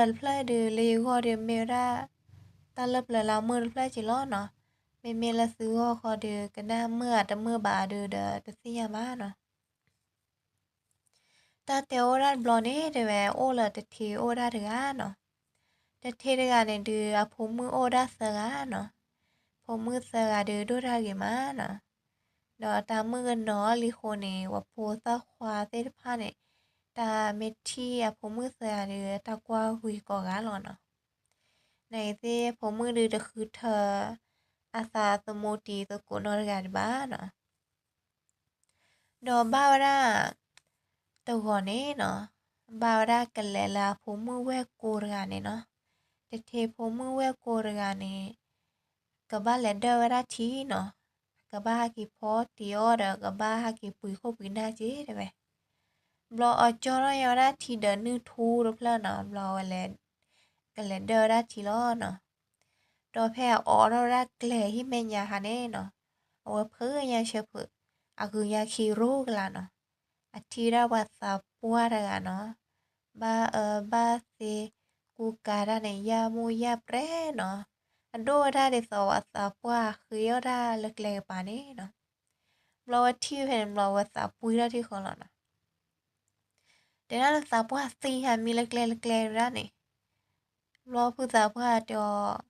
တဖျၢၣ်ဒုးလၢယဂီၢ်ဒုးမ့ၢ်ဝဲဒၣ် တၢ်လၢပျၢၤလၢအမုာ်တဖျၢၣ်က့လီၤနီၤ. မ့မ့ၢ်လၢသုဂီၢ်ဃီဒုး ကနၣ်မုာ်ဧါတမုာ်ဘၣ်ဒုးဒီးတသ့ၣ်ညါဘၣ်နီၤ. တၢ်တဲအိၣ်ဒၣ်တဘျီန့ၣ် တဲဝဲအိၣ်လၢတထံအိၣ်ဒၣ်တဂၤနီၤ. တထံတဂၤန့ၣ်ဒုး အဖိမုၣ်အိၣ်ဒၣ်သၢဂၤနီၤ. ဖိမုၣ်သၢဂၤဒုးဒိၣ်တၢ်ဂ့ၤမးနီၤ. ဒီးတၢ်မုၣ်ကနီၤအီၤလံအဃိန့ၣ် ဝဲဖိသၣ်ခွါသ့ၣ်တဖၣ်န့ၣ် တၢ်မ့ၢ်ထံၣ်အဖိမုၣ်သၢဂၤဒုး တၢ်ကွၢ်ဝံၤကိးဂၤလီၤနီၤ. နသ့ၣ်ဖိမုၣ်ဒုးတဃုထၢ အသးသမူတံၤသကိးနီတဂၤဒံးဘၣ်နီၤ. ဒီးဘၣ်ဝဲဒၣ် တဂီၤန့ၣ်နီၤ, ဘၣ်ဝဲဒၣ်ကလဲၤလၢအဖိမုၣ်ဝဲၢ်ကိတဂၤန့ၣ်နီၤ. တထံဖိမုၣ်ဝဲၢ်ကိတဂၤန့ၣ် ကဘၣ်လဲၤဒၢၣ်ဝဲဒၣ်ထံနီၤ. ကဘၣ်ဟဲက့ၤဖီတံၤအီၣ်ဒီး ကဘၣ်ဟဲက့ၤပှ့ၤခိၣ်ပှ့ၤနၢ်က့ၤတဲဝဲ. ဘျီအီၤကၠီထီၣ်ညါဝဲဒၣ်ထံဒၢးနုၢ်ထူတဖျၢၣ်နီၤ. ဘျီဝဲလဲၤ ကလဲၤဒၢၣ်ဝဲဒၣ်ထံလီၤနီၤ. ဒီးဖဲအအိးထီၣ်ဝဲဒၣ်ကျဲဟံၣ်မဲာ်ညါခါန့ၣ်နီၤ, အဝဲဖုးညါဆၢဖုး, အဂုၤညါခံရိကလးနီၤ. အထံၣ်ဝဲဒၣ်ပှၤသးပှၢ်တဂၤနီၤ, ဘၣ်အၢဘၣ်သီ ကူကၤတၢ်န့ၣ် ယၢ်မူၢ်ယၢ်ပြဲနီၤ. အဒိၣ်ဝဲဒၣ်ဒ်သိးပှၤသးပှၢ်ဃ့အီၣ်တၢ်လၢကျဲကပၤန့ၣ်နီၤ. ဘျီဝဲထံၣ်ဖဲန့ၣ် ဘျီဝဲသးပှံၢ်ထီၣ်ထံဃီလီၤနီၤ. တဲဒၣ်လၢ သးပှၢ်သံယၤမံလၢကျဲလၢကျဲဒၣ်န့ၣ်. ဘျီဖုသးပှၢ်တဲအီၤ,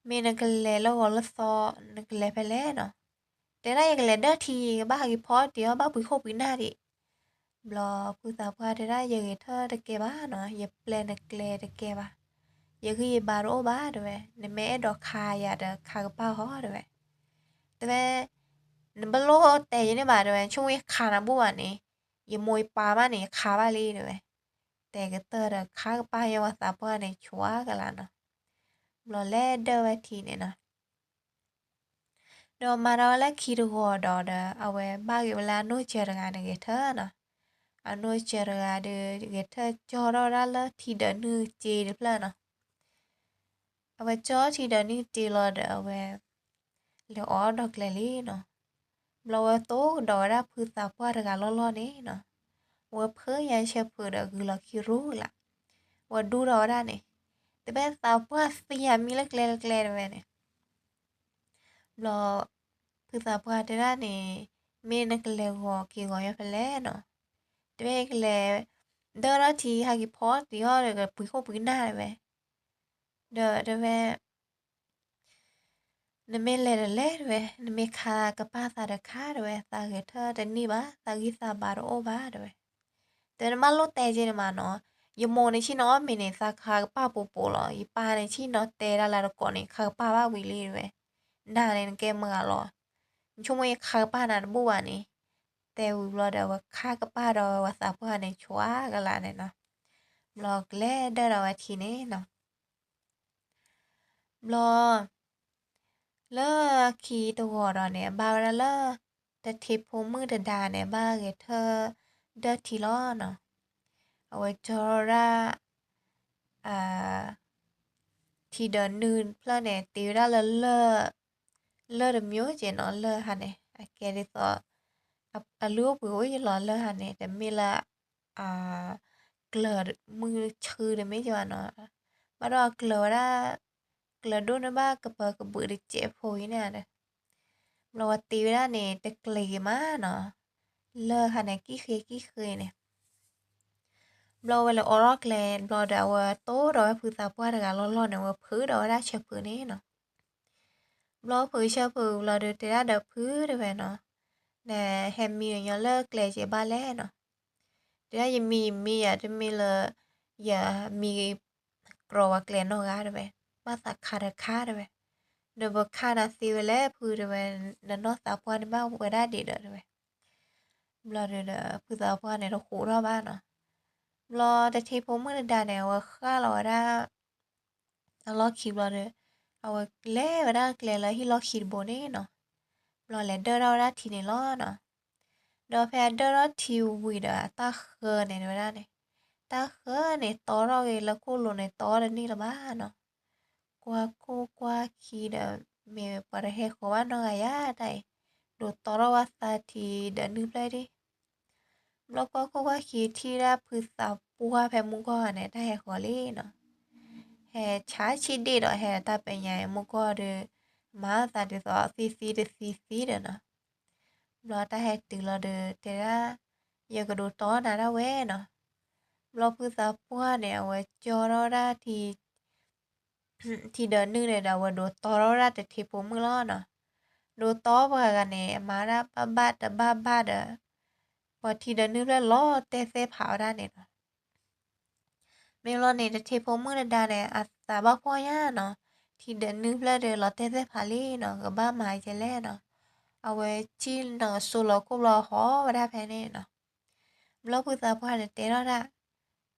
မ့ၢ်နကလဲၤလၢဂီၤလၢသီ နကလဲၤဖဲလဲၣ်နီၤ. တဲဒၣ်ယကလဲၤဒၢၣ်ထံ ယကဘၣ်ဟဲက့ၤဖီတံၤအီၣ် ဘၣ်ပှ့ၤခိၣ်ပှ့ၤနၢ်ဒံး. ဘျီဖုသးပှၢ်တဲဒၣ် ယဂဲၤထၢၣ်တကဲဘၣ်နီၤ, ယပျဲနကျဲတကဲဘၣ်, ယဂံၢ်ယဘါတအိၣ်ဘၣ်တဲဝဲ, နမ့ၢ်အဲၣ်ဒိးခးယၤဒီးခးကပၤဃီတဲဝဲ. တဲဝဲ, နဘၣ်လိၣ်တဲယန့ၣ်ဘၣ်တဲဝဲ, ဆိကမိၣ်ယခးနၤဘူၣ်ဘၣ်န့ၣ်, ယမိၢ်ယပၢ်မးန့ၣ် ယခးဘၣ်လံတဲဝဲ. တဲကတၢၢ်ဒီးခးကပၤယဝဲသးပှၢ်န့ၣ် ဆှါကလးနီၤ. ဘျီလဲၤဒၢၣ်ဝဲထံန့ၣ်နီၤ. ဒီးမၤဒီးဝဲလၢခံတဂီၤဒီးဒီး အဝဲဘၣ်ဂ့ၤဝဲလၢအနိၢ်စၢၤတဂၤန့ၣ်ဂဲၤထၢၣ်နီၤ. အနိၢ်စၢၤတဂၤဒီး ဂဲၤထၢၣ်ကၠီထီၣ်ဝဲဒၣ်လၢထံဒၢးနုၢ်စ့တဖျၢၣ်နီၤ. အဝဲကၠီထံဒၢးနုၢ်စ့လီၤဒီးအဝဲ လဲၤအိးထီၣ်ဒီးကျဲလံနီၤ. ဘျီဝဲတိၢ်ကဒီးဝဲဒၣ်ဖုသးပှၢ်တဂၤလီၢ်လီၢ်န့ၣ်နီၤ. ဝဲဖုးညါဆၢဖုးဒီးဂုၤလီၤခံရိကလး, ဝဲဒူထီၣ်ဝဲဒၣ်န့ၣ်, တဲဝဲသးပှၢ်သံယၤမံလၢကျဲလၢကျဲတဲဝဲန့ၣ်. ဘျီ ဖုသးပှၢ်တဲဒၣ်န့ၣ်, မ့ၢ်နကလဲၤဂီၤက့ၤဂီၤညါဖဲလဲၣ်နီၤ. တဲဝဲကလဲၤ ဒၢၣ်ထီၣ်ထံ ဟဲက့ၤဖီတံၤအီၣ်ဒီးကပှ့ၤခိၣ်ပှ့ၤနၢ်တဲဝဲ. ဒီးတဲဝဲ နမ့ၢ်လဲၤဒီးလဲၤတဲဝဲ, နမ့ၢ်ခးကပၤသးဒီးခးတဲဝဲ, သးဂဲၤထၢၣ်တန့ၢ်ဘၣ်, သးဂံၢ်သးဘါတအိၣ်ဘၣ်တဲဝဲ. တဲနဘၣ်လိၣ်တဲက့ၤန့ၣ်မးနီၤ, ယမိၢ်န့ၣ်ဆ့ၣ်နီၤအီၣ်မ့ၤန့ၣ် သးခးကပၤပူၤပူၤလီၤ, ယပၢ်န့ၣ်ဆ့ၣ်နီၤတဲဒၣ်လၢတကိးန့ၣ် ခးကပၤဘၣ်ဝံၤလံတဲဝဲ. နၤန့ၣ်နကဲမုၢ်ဂၤလီၤ, နဆိကမိၣ်ယခးကပၤနၤတဘူၣ်ဘၣ်န့ၣ်, တဲဝံၤဘျီဒီး ဝဲခးကပၤဒီးဝဲသးပှၢ်န့ၣ် ဆှါကလးန့ၣ်နီၤ. ဘျီကလဲၤဒၢၣ်ဒီးဝဲထံန့ၣ်နီၤ. ဘျီ လၢခံတဂီၤဒီးန့ၣ် အဘၣ်ဝဲဒၣ်လၢ တထံဖိမုၣ်တဒါန့ၣ် ဘၣ်ဂဲၤထၢၣ်ဒၢၣ်ထံလီၤနီၤ. အဝဲကၠီဒၣ် ထံဒၢးနုၢ်ဖျၢၣ်န့ၣ် တ့ဝဲဒၣ်လၢ လၢၢ်တမျိုးက့နီၤ, လၢၢ်ဟါန့ၣ် အကဲဒ်သိး အလုၢ်အိၣ်ပှ့ၤအိၣ်ယလီၤ လၢၢ်ဟါန့ၣ် တမ့ၢ်လၢ ကျၢၤမုၢ်ဆှုတမ့ၢ်က့ဘၣ်နီၤ, ဘၣ်ဒီးအကျၢၤဝဲဒၣ် ကျၢၤဒိၣ်န့ၢ်ဘၣ်ကပၢၤကဘုးတစဲးဖိအံၤန့ၣ်ဒီး ဘျီဝဲတ့ဝဲဒၣ်န့ၣ် တကျဲၤက့ၤမးနီၤ, လၢၢ်ဟါန့ၣ် ကံၣ်ဃ့ကံၣ်ဃ့န့ၣ်. ဘျီဝဲလဲၤအိးထီၣ်ကျဲဘျီဒီး အဝဲတိၢ်ဒီးဝဲဖုသးပှၢ်တဂၤလီၢ်လီၢ်န့ၣ် ဝဲဖုးဒီးဝဲဒၣ်ဆၢဖုးန့ၣ်နီၤ. ဘျီဖုးဆၢဖုးဘျီဒီး တဲဒၣ်ဒီးဖုတဲဝဲနီၤ, နဟဲမံနညီလၢကျဲကဲဘၣ်လဲၣ်နီၤ. တဲဒၣ်ယမံယမံယၤတမ့ၢ်လၢ ယမံ ကြီးဝဲကျဲနီၢ်ဂၤတဲဝဲ, ဘၣ်သးခးတခါတဲဝဲ, ဒီးပခးနၤသ့ဝဲလဲၣ်ဖုတဲဝဲ, နနီၢ်သးပှၢ်န့ၣ်ဘၣ်ဝဲဒၣ်ဒံးဒီးတဲဝဲ. ဘျီဒီး ဖုသးပှၢ်န့ၣ်တဃိးထီၣ်ဘၣ်နီၤ. ဘျီတထံဖိမုၣ်တဒါန့ၣ် အဝဲဃၣ်လီၤဝဲဒၣ် အလီၢ်ခံဘျီဒီး အဝဲလဲၤဝဲဒၣ်ကျဲလၢဟံၣ်လီၢ်ခံတဘိန့ၣ်နီၤ. ဘျီလဲၤဒၢၣ်ထီၣ်ဝဲဒၣ်ထံန့ၣ်လီၤနီၤ. ဒီးဖဲအဒၢၣ်ထီၣ်ထံဝံၤဒီး အတၢ်ဃၢန့ၣ်ဝဲဒၣ်န့ၣ်, တၢ်ဃၢန့ၣ်တီထီၣ်က့ၤလၢခိၣ်လိၤန့ၣ် တီတန့ၢ်လၢၤဘၣ်နီၤ. ကွၢ်ခိၣ်ကွၢ်ခံဒီး မ့ၢ်ပှၤတဟဲဃီၤဘၣ်နီတဂၤယၤတၢ်အံၤ, ဒိးတီထီၣ်ဝဲသးထံဒၢးနုၢ်ဖျၢၣ်ဒံး. ဘျီကွၢ်ခိၣ်ကွၢ်ခံထံၣ်ဝဲဒၣ်ဖုသး ပှၢ်ဖဲမူကီၢ်ဂၤန့ၣ် တၢ်ဟဲဃီၤလံနီၤ. ဟဲဆါဆံးဒ့ၣ်ဒီးဟဲတၢ်ပညါ မူကီၢ်ဒီး မၤသးဒ်သိးသံသံတသံသံဒီးနီၤ. ဘျီတၢ်ဟဲတုၤလီၤဒီး တဲဒၣ် ယကဒိးတီနၤဒၣ်ဝဲနီၤ. ဘျီဖုသးပှၢ်န့ၣ် အဝဲကၠီထီၣ်ဝဲဒၣ် ထံဒၢးနုၢ်န့ၣ်ဒီး အဝဲဒိးတီထီၣ်ဝဲဒၣ်တထံဖိမုၣ်လီၤနီၤ. ဒိးတီပှၤဂၤန့ၣ် အမၤဒၣ်ဘၣ်ဘၣ်တဘၣ်ဘၣ်ဒီး ပှၤထံဒၢးနုၢ်ဖျၢၣ်လီၤတဲာ်သဲၣ်ဖးဝဲဒၣ်န့ၣ်နီၤ. မ့ၢ်လီၤန့ၣ် တထံဖိမုၣ်တဒါန့ၣ် အသးဘၣ်ဖှီၣ်ညါနီၤ. ထံဒၢးနုၢ်ဖျၢၣ်ဒီးလီၤတဲာ်သဲၣ်ဖးလံနီၤ, ကဘၣ်မၤကဲလဲၣ်နီၤ. အဝဲကံၣ်နီၤစိလီၤခိၣ်ဘျီဟီၣ်ဝဲဒၣ်ဖဲန့ၣ်နီၤ. ဘျီဖုသးပှၢ်န့ၣ်တဲထီၣ်ဒၣ်,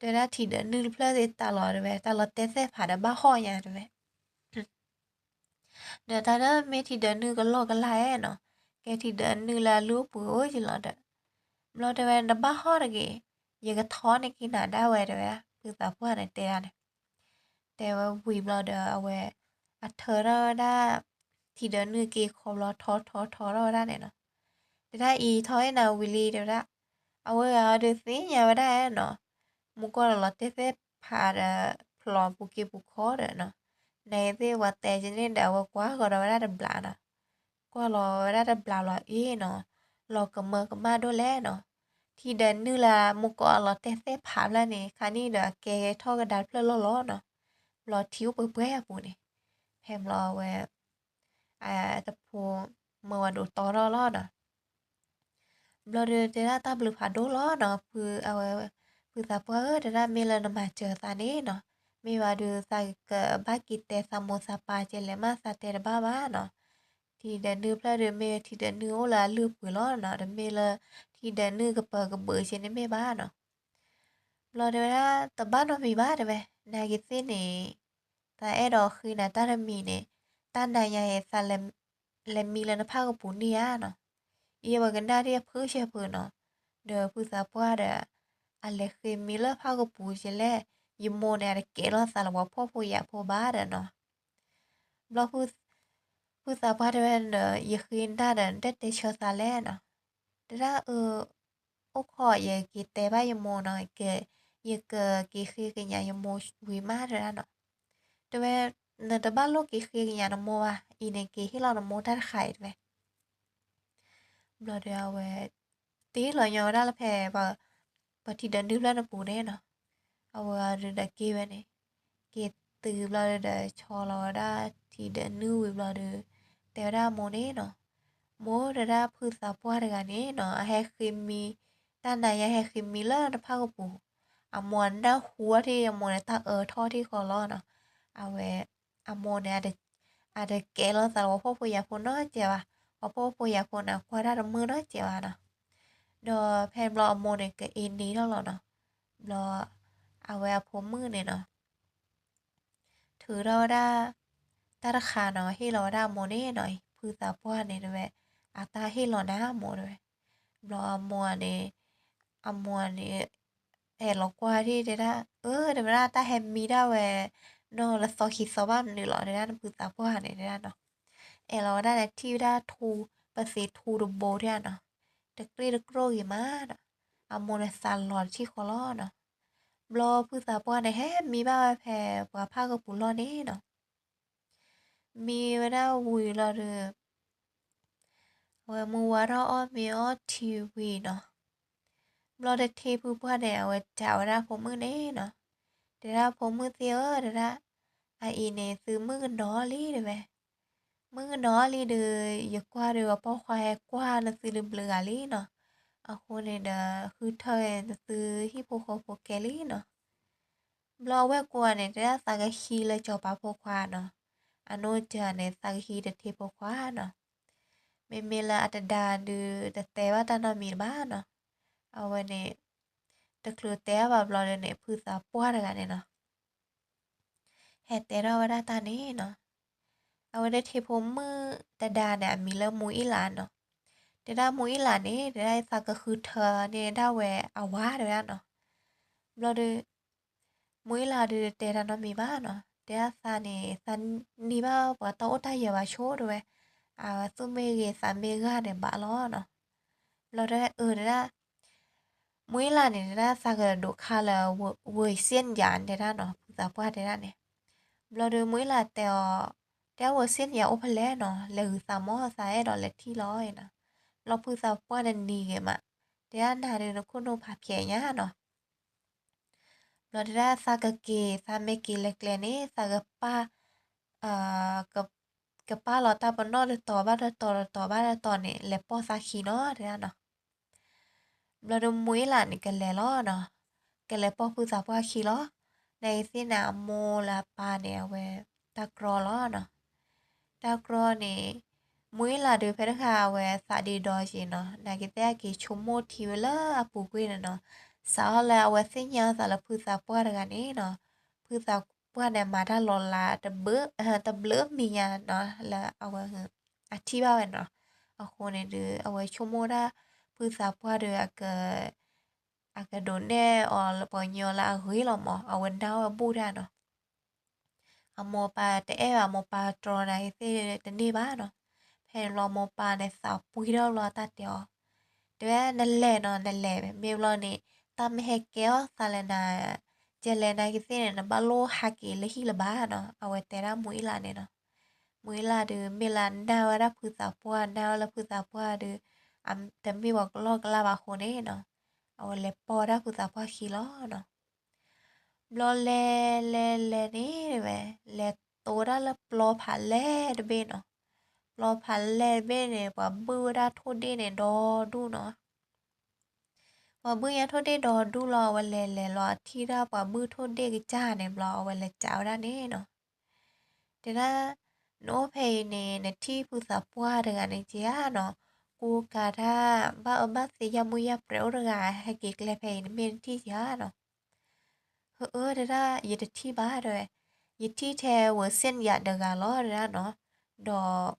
တဲဒၣ်ထံဒၢးနုၢ်တဖျၢၣ်သ့ၣ်တၢ်လီၤတဝဲ, တၢ်လီၤတဲာ်သဲၣ်ဖးဒီးဘၣ်ဟီၣ်ညါတဝဲ ဒီးတၢ်ဒီးမ့ၢ်ထံဒၢးနုၢ်ကလီၢ်ကလၢ်အဲၣ်နီၤ, ကဲထံဒၢးနုၢ်လၢအလုၢ်အပှ့ၤအိၣ်ယလီၤဒီး, ဘျီတဲဝဲနဘၣ်ဟီၣ်တဂ့ၤ, ယကထီန့ၢ်က့ၤနၤဒၣ်ဝဲတဲဝဲဒၣ်, ဖုသးပှၢ်န့ၣ်တဲဒၣ်န့ၣ်, တဲဝဲဝံၤဘျီဒီးအဝဲ, အထၢထီၣ်ဝဲဒၣ်, ထံဒၢးနုၢ်က့ၤခီဘျီထီထီထီထီၣ်ဝဲဒၣ်န့ၣ်နီၤ, တဲဒၣ်အံၤထီၣ်ဟ့ၣ်နၤဝံၤလံတဲဝဲဒၣ်, အဝဲဂၤဒီးသ့ၣ်ညါဝဲဒၣ်နီၤ, မူကီၢ်ဒီးလီၤတဲာ်သဲၣ်ဖးဒီး, ဖျိးပူၤက့ၤပူၤခီဒီးနီၤ, နသ့ၣ်ပှၤတဲကန့ၣ်ဒီးအဝဲကွၢ်ဃီၤဒီးဝဲဒၣ်တဘျီနီၤ, ကွၢ်လီၤဝဲဒၣ်တဘျီလီၤအ့ၣ်နီၤ, လီၤကမၢကမၣ်ဒိၣ်လဲၣ်နီၤ, ထံဒၢးနုၢ်လၢမူကီၢ်အလီၤတဲာ်သဲၣ်ဖးဖျၢၣ်န့ၣ် ခါနံၣ်ဒီးအကဲထီၣ်ကဒါတဖျၢၣ်လီၢ်လီၢ်နီၤ, ဘျီထံအိၣ်ပှဲၤပှဲၤအပူၤန့ၣ်, ဖဲဘျီအဝဲ တဖိမၢဝဲဒိးတီထီၣ်လီၤနီၤ, ဘျီဒီးတဲဒၣ်တၢ်ဘျုးဖးဒိၣ်လီၤနီၤ, ဖုသးပှၢ်ဧၢ တဲဒၣ်မ့ၢ်လၢနမၤစၢၤသးန့ၣ်နီၤ, မ့ၢ်ဘၣ်ဒီးသးကဘၣ်က့ၤတဲသးမိၢ်သးပၢ်ကလဲၤမးသးတဲတဘၣ်ဘၣ်နီၤ, ထံဒၢးနုၢ်ဖျၢၣ်ဒီးမ့ၢ်ထံဒၢးနုၢ်အိၣ်လၢအလုၢ်အပှ့ၤလီၤနီၤ, တမ့ၢ်လၢထံဒၢးနုၢ်ကပၢၤကဘၢးကန့ၣ်မ့ၢ်ဘၣ်နီၤ, ဘျီတဲဝဲဒၣ်တဘၣ်နီတမံၤဘၣ်တဲဝဲ, နာ်က့ၤသ့ၣ်န့ၣ် သးအဲၣ်ဒိးဃ့နၤတၢ်တမံၤန့ၣ်, တၢ်နၤညါအံၤသးလဲၤမံလၢနဖၣ်ကပူၤန့ၢ်ဧါနီၤ, အံၤပှၤကနၣ်ဒ်အဖုၣ်ဆဲဖုၣ်နီၤ, ဒီးဖုသးပှၢ်ဒီး, အလဲၤဃ့မံလၢဖၣ်ကပူၤကလဲၣ်, ယမိၢ်န့ၣ် အတကဲလီၤသးလၢပှၤဖှီၣ်ဖိယာ်ဖိဘၣ်ဒီးနီၤ, ဘျီ ဖုသးပှၢ်တဲဝဲဒီး ယဃ့နၤဒီး နတတဲဆၢသးလဲၣ်နီၤ, တဲဒၣ်အၢ အိၣ်ခိး ယက့ၤတဲဘၣ်ယမိၢ်နီၤ, ယကက့ၤဃ့ကညးယမိၢ်ဝံၤမးတဲဒၣ်နီၤ, တဲဝဲ နတဘၣ်လိၣ်က့ၤဃ့ကညးနမိၢ်ဘၣ်, အံၤန့ၣ်က့ၤဟ့ၣ်လီၤနမိၢ်တၢ်တခါအံၤတဲဝဲ ဘျီဒီးအဝဲ, တ့လီၤညီဝဲဒၣ်လၢဖဲ, ပှၤထံဒၢးနုၢ်ဖျၢၣ်တပူၤန့ၣ်နီၤ, အဝဲအဒုးဒီးက့ၤဝဲန့ၣ်, က့ၤတုၤဘျီဒီးဆီလီၤဝဲဒၣ်ထံဒၢးနုၢ်ဝံၤဘျီဒီး, တဲဝဲဒၣ်အမိၢ်န့ၣ်နီၤ, မိၢ်တဲဒၣ်ဖုသးပှၢ်တဂၤန့ၣ်နီၤ အဟဲဃ့မံ, တၢ်နၤညါဟဲဃ့မံလၢနဖၣ်ကပူၤ, အမိၢ်အနၢ်ဟူထီၣ်ထံၣ်အမိၢ်န့ၣ် တၢ်အၢထီၣ်ထံၣ်ဃီလီၤနီၤ, အဝဲ, အမိၢ်န့ၣ် အတကဲလီၤသးလၢပှၤဖှီၣ်ဖိယာ်ဖိနီတစဲးဘၣ်, ပှၤဖှီၣ်ဖိယာ်ဖိန့ၣ် ကွၢ်တၢ်တမုာ်နီတစဲးဘၣ်နီၤ, ဒီးဖဲဘျီအမိၢ်န့ၣ်ကအ့န့ၢ်ထီၣ်လီၤနီၤ, ဘျီ, အဝဲအဖိမုၣ်န့ၣ်နီၤ ထုးထီၣ်ဝဲဒၣ်, တၢ်တခါနီၤ ဟ့ၣ်လီၤဝဲဒၣ်အမိၢ်န့ၣ်နီၤ, ဖုသးပှၢ်န့ၣ်တဲဝဲ, အတၢ်ဟ့ၣ်လီၤနၤအမိၢ်တဲဝဲ, ဘျီအမိၢ်န့ၣ်, အမိၢ်န့ၣ်, အဲၣ်လီၤကွၢ်ထံၣ်တဲဒၣ်, အၢ တဲဝဲဒၣ်တၢ်ဟဲမံဒၣ်ဝဲ, နီၢ်လၢသီခံသီဘၣ်မနုၤလီၤတဲဒၣ်နဖုသးပှၢ်န့ၣ်တဲဒၣ်နီၤ, အဲၣ်လီၤဝဲဒၣ်န့ၣ်ထံၣ်ဝဲဒၣ်ထူ, ပသံးထူတဘိတဲဒၣ်နီၤ, တကြ့ၢ်တကြိၢ်ဂ့ၤမးနီၤ, အမိၢ်န့ၣ်သးလီၤတထံၣ်ဃီလီၤနီၤ, ဘျီဖုသးပှၢ်န့ၣ်ဟဲမံဘၣ်ဝဲဖဲပှၤဖၣ်ကပူၤလီၢ်န့ၣ်နီၤ မံဝဲဒၣ်ဝံၤလီၤဒီး, အဝဲမုၢ်ဝါထီၣ်အီၣ်မ့ၤအီထံဝံၤနီၤ, ဘျီတထံဖုပှၢ်န့ၣ် အဝဲစံးဝဲဒၣ်ဖိမုၣ်န့ၣ်နီၤ, တဲဒၣ်ဖိမုၣ်သ့ၣ်ဧၢတဲဒၣ်, အအံၤန့ၣ်သုမုၣ်ကနီၤလံတဲဝဲ, မုၣ်ကနီၤလံဒီး ယကွၢ်ဒီးပှၤပိာ်ခွါဟဲကွၢ်နသုတဘျုးဂၤလံနီၤ, အဃိန့ၣ်ဒီး ဃုထၢသုဟံၣ်ဖိဃီဖိကဲလံနီၤ ဘျီအဝဲၢ်ကိးဂၤန့ၣ် တဲဒၣ်သးကဟံးလၢစီၤပၤဖိခွါနီၤ, အနီၢ်တဂၤန့ၣ် သးကဟံးတထံဖိခွါနီၤ, မ့မ့ၢ်လၢအတဒါဒုး တတဲဘၣ်တၢ်နီတမံၤတဘၣ်နီၤ, အဝဲန့ၣ်, တချုးတဲဘၣ်ဘျီဒီးန့ၣ် ဖုသးပှၢ်တဂၤန့ၣ်နီၤ ဟဲတဲထီၣ်ဝဲဒၣ်တၢ်န့ၣ်နီၤ, အဝဲဒၣ်ထံဖိမုၣ်တဒါန့ၣ် အမံၤလၢမူအ့လးနီၤ, တဲဒၣ်မူအ့လးန့ၣ် တဲဒၣ်သးကဃုထၢန့ၢ်ဒၣ်ဝဲအဝၤတဲဝဲဒၣ်နီၤ, ဘျီဒီး, မူအ့လးဒုးတဲတၢ်နီတမံၤဘၣ်နီၤ, တဲဒၣ်သးန့ၣ် သးနံၤဘၣ်ပှၤတၢ်အိၣ်တၢ်ယၢၤဘၣ်ဆိတဲဝဲ, အသူၣ်မ့ၢ်ဂ့ၤသးမ့ၢ်ဂ့ၤန့ၣ်ဘၣ်လီၤနီၤ, ဘျီတဲဝဲအၢတဲဒၣ် မူအ့လးန့ၣ်တဲဒၣ်သးကဒိးခါလၢ ဝ့ၢ်စ့ၣ်ယၤတဲဒၣ်နီၤ, ဖုသးပှၢ်တဲဒၣ်န့ၣ်. ဘျီဒီးမူအ့လးတဲအီၤ, တဲဝ့ၢ်စ့ၣ်ယၤအိၣ်ဖဲလဲၣ်နီၤ, လဲၤဂုာ်သးမီၢ်သးအဲၣ်ဒိးလဲၤထံၣ်လီၤနီၤ. ဘျီဖုသးပှၢ်န့ၣ်နံၤဂ့ၤမး, တဲဒၣ်နၤဒုးနခိၣ်နူာ်ဖးဖျဲးညါနီၤ. ဘျီတဲဒၣ်သးကက့ၤ သးမ့ၢ်က့ၤလၢကျဲန့ၣ် သးကပာ် ကပာ်လီၤတၢ်ပနီၣ်တတီၤဘၣ်တတီၤ တတီၤဘၣ်တတီၤန့ၣ် လဲၤပိာ်သးခံနီၤ တဲဒၣ်နီၤ. ဘျီဒီးမူအ့လးန့ၣ်ကလဲၤလီၤနီၤ, ကလဲၤပိာ်ဖုသးပှၢ်ခံလီၤ. နာ်က့ၤသ့ၣ်န့ၣ် အမိၢ်လၢအပၢ်န့ၣ် အဝဲတၢ်ကြီလီၤနီၤ. တၢ်ကြီန့ၣ် မူအ့လးဒုးဖဲတခါအဝဲသးဒ့ဒီက့ၤနီၤ, နာ်က့ၤသ့ၣ်အက့ၤဆိကမိၣ်ထံဝဲလၢအပူၤကွံာ်န့ၣ်နီၤ, စးထီၣ်လၢအဝဲသ့ၣ်ညါအသးလၢဖုသးပှၢ်တဂၤန့ၣ်နီၤ, ဖုသးပှၢ်န့ၣ်မၤတၢ်လီၤလး တဘျုးမံၤညါနီၤ လၢအဝဲ အထံၣ်ဘၣ်ဝဲနီၤ. အဃိန့ၣ်ဒုး အဝဲဆိကမိၣ်ဒၣ် ဖုသးပှၢ်ဒီး အကဒိးနဲၣ်အီၤလၢပှၤကညီလၢအဂ့ၤလီၤမး, အဝဲနၢ်ဝဲဘူၣ်ဒၣ်နီၤ. အမိၢ်ပၢ်တအဲၣ်ဘၣ်, အမိၢ်ပၢ်တြီနၤသ့ၣ်တန့ၢ်ဘၣ်နီၤ. ဖဲန့ၣ်ဘျီမိၢ်ပၢ်န့ၣ်သးပှံထီၣ်ဘျီတၢ်တဲအီၤ, တဲဝဲနလဲၤနီၤ နလဲၤ, မ့ၢ်ဘျီန့ၣ် တၢ်မ့ၢ်ဟဲကဲအီၣ်သးလၢနၤ, ကဲလဲၤနာ်က့ၤသ့ၣ်န့ၣ် နဘၣ်လိၣ်ဟးက့ၤလၢဟံၣ်လၢၤဘၣ်နီၤ, အဝဲတဲဒၣ်မူအ့လးန့ၣ်နီၤ. မူအ့လးဒုး မ့ၢ်လၢနၢ်ဝဲဒၣ်ဖုသးပှၢ်, နၢ်ဝဲလၢဖုသးပှၢ်ဒုး တမ့ၢ်ပှၤကလီကလါဘၣ်အဃိန့ၣ်နီၤ, အဝဲလဲၤပိာ်ဒၣ်ဖုသးပှၢ်ခံလီၤနီၤ. ဘျီလဲၤလဲၤလဲၤန့ၣ်ဝဲ, လဲၤတိၤဒၣ်လၢပျီဖးလဲၢ်တဘ့ၣ်နီၤ. ပျီဖးလဲၢ်တဘ့ၣ်န့ၣ် ပှၤဘုၣ်ဝဲဒၣ်ထိၣ်ဒ့ၣ်န့ၣ်ဒီဒူၣ်နီၤ. ပှၤဘုၣ်ညါထိၣ်ဒ့ၣ်ဒီဒူၣ်လီၤ, အဝဲလဲၤလဲၤလီၤ အထံၣ်ဒၣ်ပှၤဘုၣ်ထိၣ်ဒ့ၣ်ကစၢ်န့ၣ်ဘျီ အဝဲလဲၤစံးဝဲဒၣ်န့ၣ်နီၤ. တဲဒၣ်, နအိၣ်ဖဲအံၤန့ၣ် နထံၣ်ဖုသးပှၢ်တဂၤန့ၣ်က့ဧါနီၤ, ကူကၤတၢ် ဘၣ်အၢဘၣ်သီ ယၢ်မူယၢ်ပြဲးအိၣ်တဂၤ ဟဲက့ၤကျဲဖဲအံၤ နမ့ၢ်နထံၣ်ဧါနီၤ. ဟၢအၢ တဲဒၣ် ယတထံၣ်ဘၣ်တဲဝဲ, ယထံၣ်ထဲဝ့ၢ်စ့ၣ်ယၤတဂၤလီၤတဲဒၣ်နီၤ, ဒီး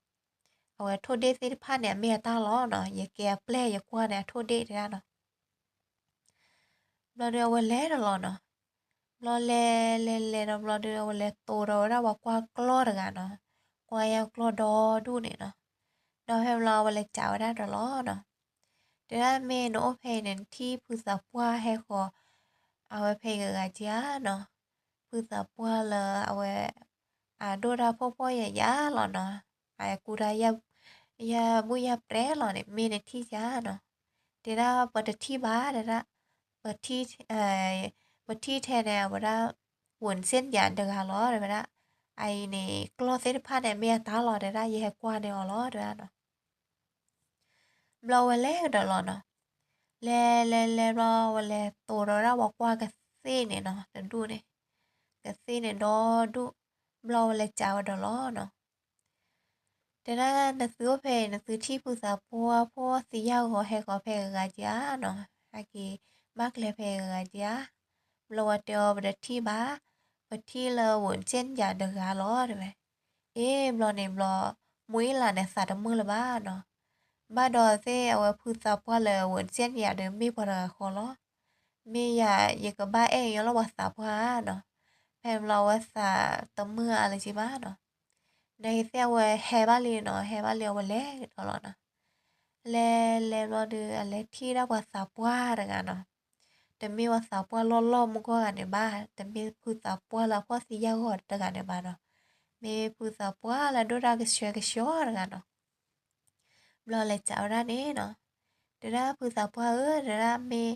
အဝဲထိၣ်ဒ့ၣ်သ့ၣ်တဖၣ်န့ၣ် အမ့ၢ်အတၢ်လီၤနီၤ, ယကဲအပျဲၢ် ယကွၢ်န့ၣ်အထိၣ်ဒ့ၣ်တဲဒၣ်နီၤ. ဘျီဒီးအဝဲလဲၤဒီးလီၤနီၤ. ဘျီလဲၤလဲၤလဲၤဒီးဘျီဒီး အဝဲလဲၤတိၤဒီးဝဲဒၣ်ပှၤကွၢ်ကျီၢ်တဂၤနီၤ, ကွၢ်ယၢ်ကျီၢ်ဒီဒူၣ်န့ၣ်နီၤ. ဒီးဖဲဘျီအဝဲလဲၤစံးဝဲဒၣ်ဒီးလီၤနီၤ. တဲဒၣ်မ့ၢ်နအိၣ်ဖဲအံၤန့ၣ် နထံၣ်ဖုသးပှၢ်ဟဲဃီၤ အဝဲဖဲအံၤတဂၤက့ဧါနီၤ. ဖုသးပှၢ်လၢအဝဲ အဒိၣ်တၢ်ဖှီၣ်ဖှီၣ်ယာ်ယာ်လီၤနီၤ, အကူတၢ် ယၢ်ဘူၣ်ယၢ်ပြဲးလီၤန့ၣ် မ့ၢ်နထံၣ်ဧါနီၤ. တဲဒၣ်ပတထံၣ်ဘၣ်တဲဒၣ်, ပထံၣ်ထဲန့ၣ် အဝဲဒၣ် ဝ့ၢ်စ့ၣ်ယၤတဂၤလီၤတဲဝဲဒၣ်. အအံၤန့ၣ် ကျီၢ်သ့ၣ်တဖၣ်န့ၣ် မ့ၢ်အတၢ်လီၤတဲဒၣ် ယဟဲကွၢ်န့ၢ်အီၤလီၤတဲဒၣ်နီၤ. ဘျီဝဲလဲၤကဒီးလီၤနီၤ. လဲၤလဲၤလဲၤဘျီ ဝဲလဲၤတိၤဒီးဝဲဒၣ်ပှၤကွၢ်ကသ့ၣ်န့ၣ်နီၤ, တဒူၣ်န့ၣ်, ကသ့ၣ်န့ၣ်ဒီဒူၣ်, ဘျီဝဲလဲၤစံးဝဲဒီးလီၤနီၤ. တဲဒၣ်နသုအိၣ်ဖဲအံၤ နသုထံၣ်ဖုသးပှၢ်ဖိသံယၢ်ဂီၤဟဲဃီၤဖဲဂၤက့ဧါနီၤ, ဟဲက့ၤဘၣ်ကျဲဖဲဂၤက့ဧါ. ဘျီဝဲတဲအီၤ ပတထံၣ်ဘၣ်, ပထံၣ်လၢဝ့ၢ်စ့ၣ်ယၤတဂၤလီၤတဲဝဲ. အ့ ဘျီန့ၣ်ဘျီ မူအ့လးန့ၣ်သးတမုာ်လၢၤဘၣ်နီၤ. ဘၣ်ဒီးသ့ၣ်အဝဲဖုသးပှၢ်လၢဝ့ၢ်စ့ၣ်ယၤဒီးမ့ၢ်ပှၤတဂၤဃီလီၤ. မ့ၢ်ယၤ ယကဘၣ်အဲၣ်ကညီလၢပှၤသးပှၢ်ဧါနီၤ. ဖဲဘျီအဝဲသးတမုာ်အါလၢၤဘၣ်နီၤ. နာ်က့ၤသ့ၣ်အဝဲဟဲဘၣ်လံနီၤ, ဟဲဘၣ်လံအဝဲလဲၤကဒီးလီၤနီၤ. လဲၤလဲၤဘျီဒီး အလဲၤထံၣ်ဒၣ်ပှၤသးပှၢ်တဂၤနီၤ. တမ့ၢ်ပှၤသးပှၢ်လီၢ်လီၢ်မူကီၢ်ဂၤန့ၣ်ဘၣ်, တမ့ၢ်ဖုသးပှၢ်လၢအဖှီၣ်သံယာ်ဂီၤတဂၤန့ၣ်ဘၣ်နီၤ. မ့ၢ်ဖုသးပှၢ်လၢအဒိၣ်တၢ်ကဆှဲကဆှီတဂၤနီၤ. ဘျီလဲၤစံးဝဲဒၣ်န့ၣ်နီၤ. တဲဒၣ်ဖုသးပှၢ်ဧၢ, တဲဒၣ်မ့ၢ်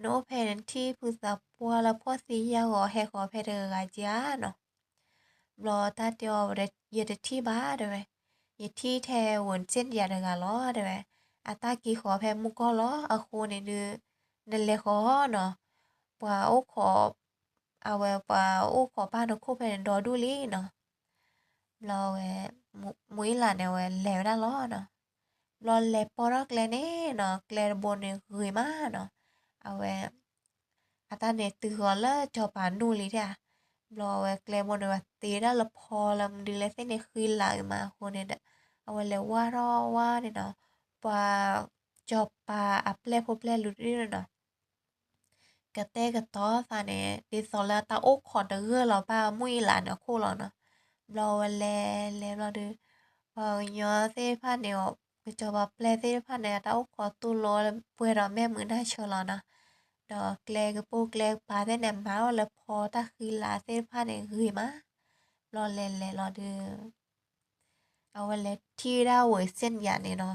နအိၣ်ဖဲနထံၣ်ဖုသးပှၢ်လၢဖှီၣ်သံယာ်ဂီၤဟဲဃီၤဖဲတဂၤက့ဧါနီၤ. ဘျီတၢ်တဲအီၤ ယတထံၣ်ဘၣ်တဲဝဲ, ယထံၣ်ထဲဝ့ၢ်စ့ၣ်ယၤတဂၤလီၤတဲဝဲ. အတၢ်က့ၤဃီၤဖဲမူကီၢ်လီၤ, အဃိန့ၣ်ဒုး နလဲၤဃီၤနီၤ, ပှၤအိၣ်ခိး အဝဲပှၤအိၣ်ခိးပၢ်နခိၣ်ဖဲန့ၣ်ဒီဒူၣ်လံနီၤ. ဘျီဝဲ မူအ့လးန့ၣ် အဝဲလဲၤဝဲဒၣ်လီၤနီၤ. ဘျီလဲၤပိာ်ထီၣ်ကျဲန့ၣ်နီၤ, ကျဲတဘိန့ၣ်ဂ့ၤမးနီၤ. အဝဲ အတၢ်န့ၣ်တုၤဃီၤလၢစီၤပၤနူၢ်လံဒၣ်. ဘျီအဝဲကျဲဘိန့ၣ် ပှၤတ့ဒၣ်လၢဖီလၢမနုၤလဲၣ်သ့ၣ်န့ၣ် ဃံလၤဂ့ၤမးအဃိန့ၣ်ဒီး အဝဲလဲၤဝါထီၣ်ဝါန့ၣ်နီၤ, ပှၤစီၤပၤအပျဲၢ်ဖိပျဲၢ်လံၤဒၣ်နီၤ ကတဲာ်ကတီၤသးန့ၣ် ဒ်သိးလၢတၢ်အိၣ်ခိးတဂၢၢ်လီၤဘၣ်မူအ့လးန့ၣ်အခိၣ်လီၤနီၤ. ဘျီဝဲလဲၤလဲၤဘျီဒီး ပှၤကညီသ့ၣ်တဖၣ်န့ၣ် ကစီၤပၤပျဲၢ်သ့ၣ်တဖၣ်န့ၣ် အတၢ်အိၣ်ခိးတူၢ်လိာ်ပှဲၤဒီးမဲာ်မုာ်နၢ်ဆၢလီၤနီၤ. ဒီးကျဲကပိာ်ကျဲကပၤသ့ၣ်န့ၣ် မၤအီၣ်လၢဖီတၢ်ဃံလၤသ့ၣ်တဖၣ်န့ၣ်ဂ့ၤမး, ဘျီလဲၤလဲၤလီၤဒုး အဝဲလဲၤထံၣ်ဝဲဒၣ်ဝ့ၢ်စ့ၣ်ညါန့ၣ်နီၤ,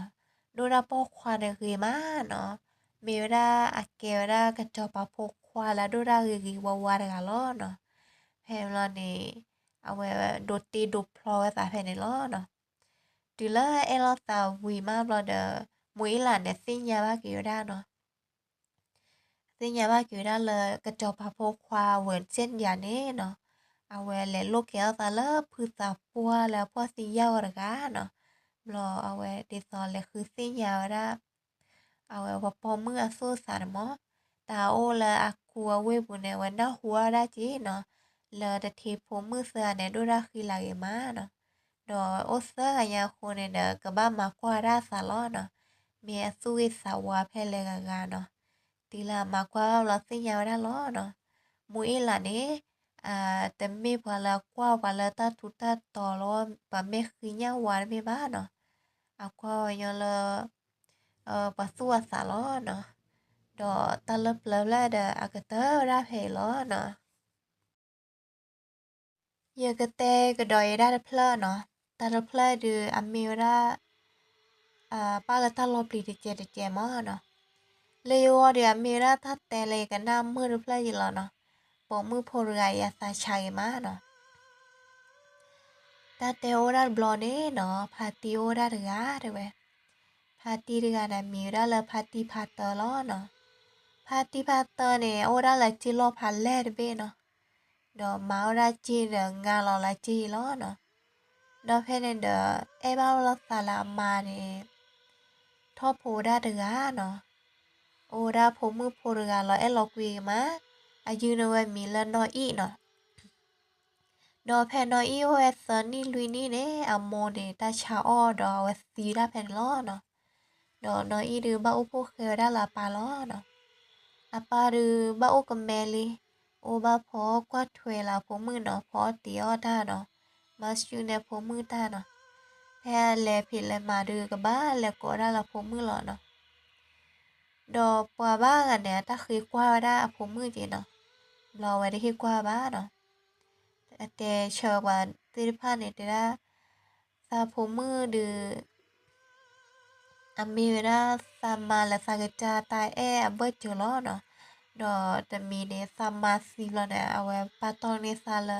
ဒိၣ်ဒၣ်ပိာ်ခွါန့ၣ်ဂ့ၤမးနီၤ, မ့ၢ်ဝဲဒၣ်အကဲဝဲဒၣ်ကစီၤပၤဖိခွါလၢအဒိၣ်ဒၣ်ဂ့ၤဂ့ၤဝါဝါတဂၤလီၤနီၤ. ဖဲန့ၣ်ဘျီန့ၣ် အဝဲဒိးတ့ဒိးဖျီဝဲသးဖဲန့ၣ်လီၤနီၤ. တုၤလၢအဲၣ်လိာ်သးဝံၤမးဘျီဒီး မူၤအ့လးန့ၣ်သ့ၣ်ညါဘၣ်က့ၤဝဲဒၣ်နီၤ သ့ၣ်ညါဘၣ်က့ၤဝဲဒၣ်လၢကစီၤပၤဖိခွါဝ့ၢ်စ့ၣ်ညါန့ၣ်နီၤ, အဝဲလဲၤလိာ်ကဲထီၣ်သးလၢဖုသးပှၢ်လၢအဖှီၣ်သံယာ်အီၤတဂၤနီၤ. ဘျီအဝဲဒ်သိးလဲၤဃုသ့ၣ်ညါဝဲဒၣ် အဝဲပှၤပိာ်မုၣ်အသူၣ်အသးန့ၣ်မး, တၢ်အိၣ်လၢအကူအဝ့ၢ်ပူၤန့ၣ် အဝဲနၢ်ဟူဝဲဒၣ်က့ၤနီၤ, လၢတထံဖိမုၣ်သၢဂၤန့ၣ် ဒိၣ်ဒၣ်ဃံလၤဂ့ၤမးနီၤ. ဒီးအိၣ်သၢဂၤညါအဃိန့ၣ်ဒီး ကဘၣ်မၤကွၢ်ဝဲဒၣ်အသးလီၤနီၤ, မ့ၢ်အသူၣ်ဂ့ၤသးဝါဖဲလဲၣ်ဂၤဂၤနီၤ. တုၤလၢအမၤကွၢ်ဘၣ်ဘျီသ့ၣ်ညါဝဲဒၣ်လီၤနီၤ, မူၤအ့လးန့ၣ် တမ့ၢ်ပှၤလၢအကွၢ်ပှၤလၢတၢ်ထူးတၢ်တီၤလီၤ, ပှၤမ့ၢ်ဃံညၣ်ဝါတမ့ၢ်ဘၣ်နီၤ. အကွၢ်ဝဲညီလၢ ပှၤသူၣ်အသးလီၤနီၤ. ဒီးတၢ်လၢပျၢၤဖျၢၣ်ဒီး အကတၢၢ်ဝဲဒၣ်ဖဲအံၤလီၤနီၤ. ယကတဲကဒီးယဲဒၣ်တဖျၢၣ်နီၤ, တၢ်တဖျၢၣ်ဒုးအမ့ၢ်ဝဲဒၣ် ပာ်လၢတၢ်လီၤပျံၤတကဲးတကဲးမးနီၤ. လၢယဂီၢ်ဒီး အမ့ၢ်ဝဲဒၣ်တၢ်တဲလၢယကနၣ်မုာ်တဖျၢၣ်ယံၤလီၤနီၤ. ပိာ်မုၣ်ဖိတဂၤအံၤအသးဆါဂ့ၤမးနီၤ. တၢ်တဲအိၣ်ဒၣ်တဘျီန့ၣ်နီၤ, ဖါတံၢ်အိၣ်ဝဲဒၣ်တဂၤတဲဝဲ, ဖါတံၢ်တဂၤန့ၣ် မံၤဝဲဒၣ်လၢဖါတံၢ်ဖါတၢလီၤနီၤ. ဖါတံၢ်ဖါတၢန့ၣ် အိၣ်ဝဲဒၣ်လၢစ့လီၢ်ဖးလဲၢ်တဘ့ၣ်နီၤ. ဒီးမၤဝဲဒၣ်စ့ဒီးငါလီၤလၢစ့အံၤလီၤနီၤ. ဒီးဖဲန့ၣ်ဒီး အဲၣ်ဘၣ်လိာ်သးလၢအမါန့ၣ် ထီၣ်ဖိဝဲဒၣ်တဂၤနီၤ. အိၣ်ဝဲဒၣ်ဖိမုၣ်ဖိတဂၤလီၤအဲၣ်လီၤကွံဂ့ၤမး, အယုၢ်န့ၢ်ဝဲမံၤလၢနီၢ်အံၣ်နီၤ. ဒီးဖဲနီၢ်အံၣ်အိၣ်ဝဲသၢနံၣ်လွံၢ်နံၣ်န့ၣ် အမိၢ်န့ၣ်တၢ်ဆါအီၣ်ဒီးအဝဲသံဒၣ်ဖဲန့ၣ်လီၤနီၤ. ဒီးနီၢ်အံၣ်ဒုးဘၣ်အိၣ်ဖှိၣ်ဃဲဝဲဒၣ်လၢအပၢ်လီၤနီၤ. အပၢ်ဒုးဘၣ်အိၣ်ကမဲလံ, အိၣ်ဘၣ်ဖီကွၢ်ထွဲလၢအဖိမုၣ်နီၤ, ဖီအီၣ်တ့ၤအီၣ်တၢ်နီၤ, မၤစူၢ်န့ၢ်ဖိမုၣ်တၢ်နီၤ. ဖဲအလဲၤဖံးလဲၤမၤဒုးကဘၣ်လဲၤကိးဒၣ်လၢဖိမုၣ်လီၤနီၤ. ဒီးပှၤဘၣ်ဂၤန့ၣ် အတၢ်ဃ့ကွၢ်ဝဲဒၣ်အဖိမုၣ်က့နီၤ, ဘျီဝဲတဟ့ၣ်ကွၢ်ဘၣ်နီၤ. အတဲဆၢပှၤသ့ၣ်တဖၣ်န့ၣ်တဲဒၣ်, သးဖိမုၣ်ဒုး အမ့ၢ်ဝဲဒၣ်သးမါလၢသးကစၢ်တၢ်အဲၣ်အဘၢၣ်စၢၤလီၤနီၤ. ဒီးတမံၤန့ၣ် သးမါသံဘျီန့ၣ် အဝဲပာ်တီၢ်န့ၢ်သးလၢ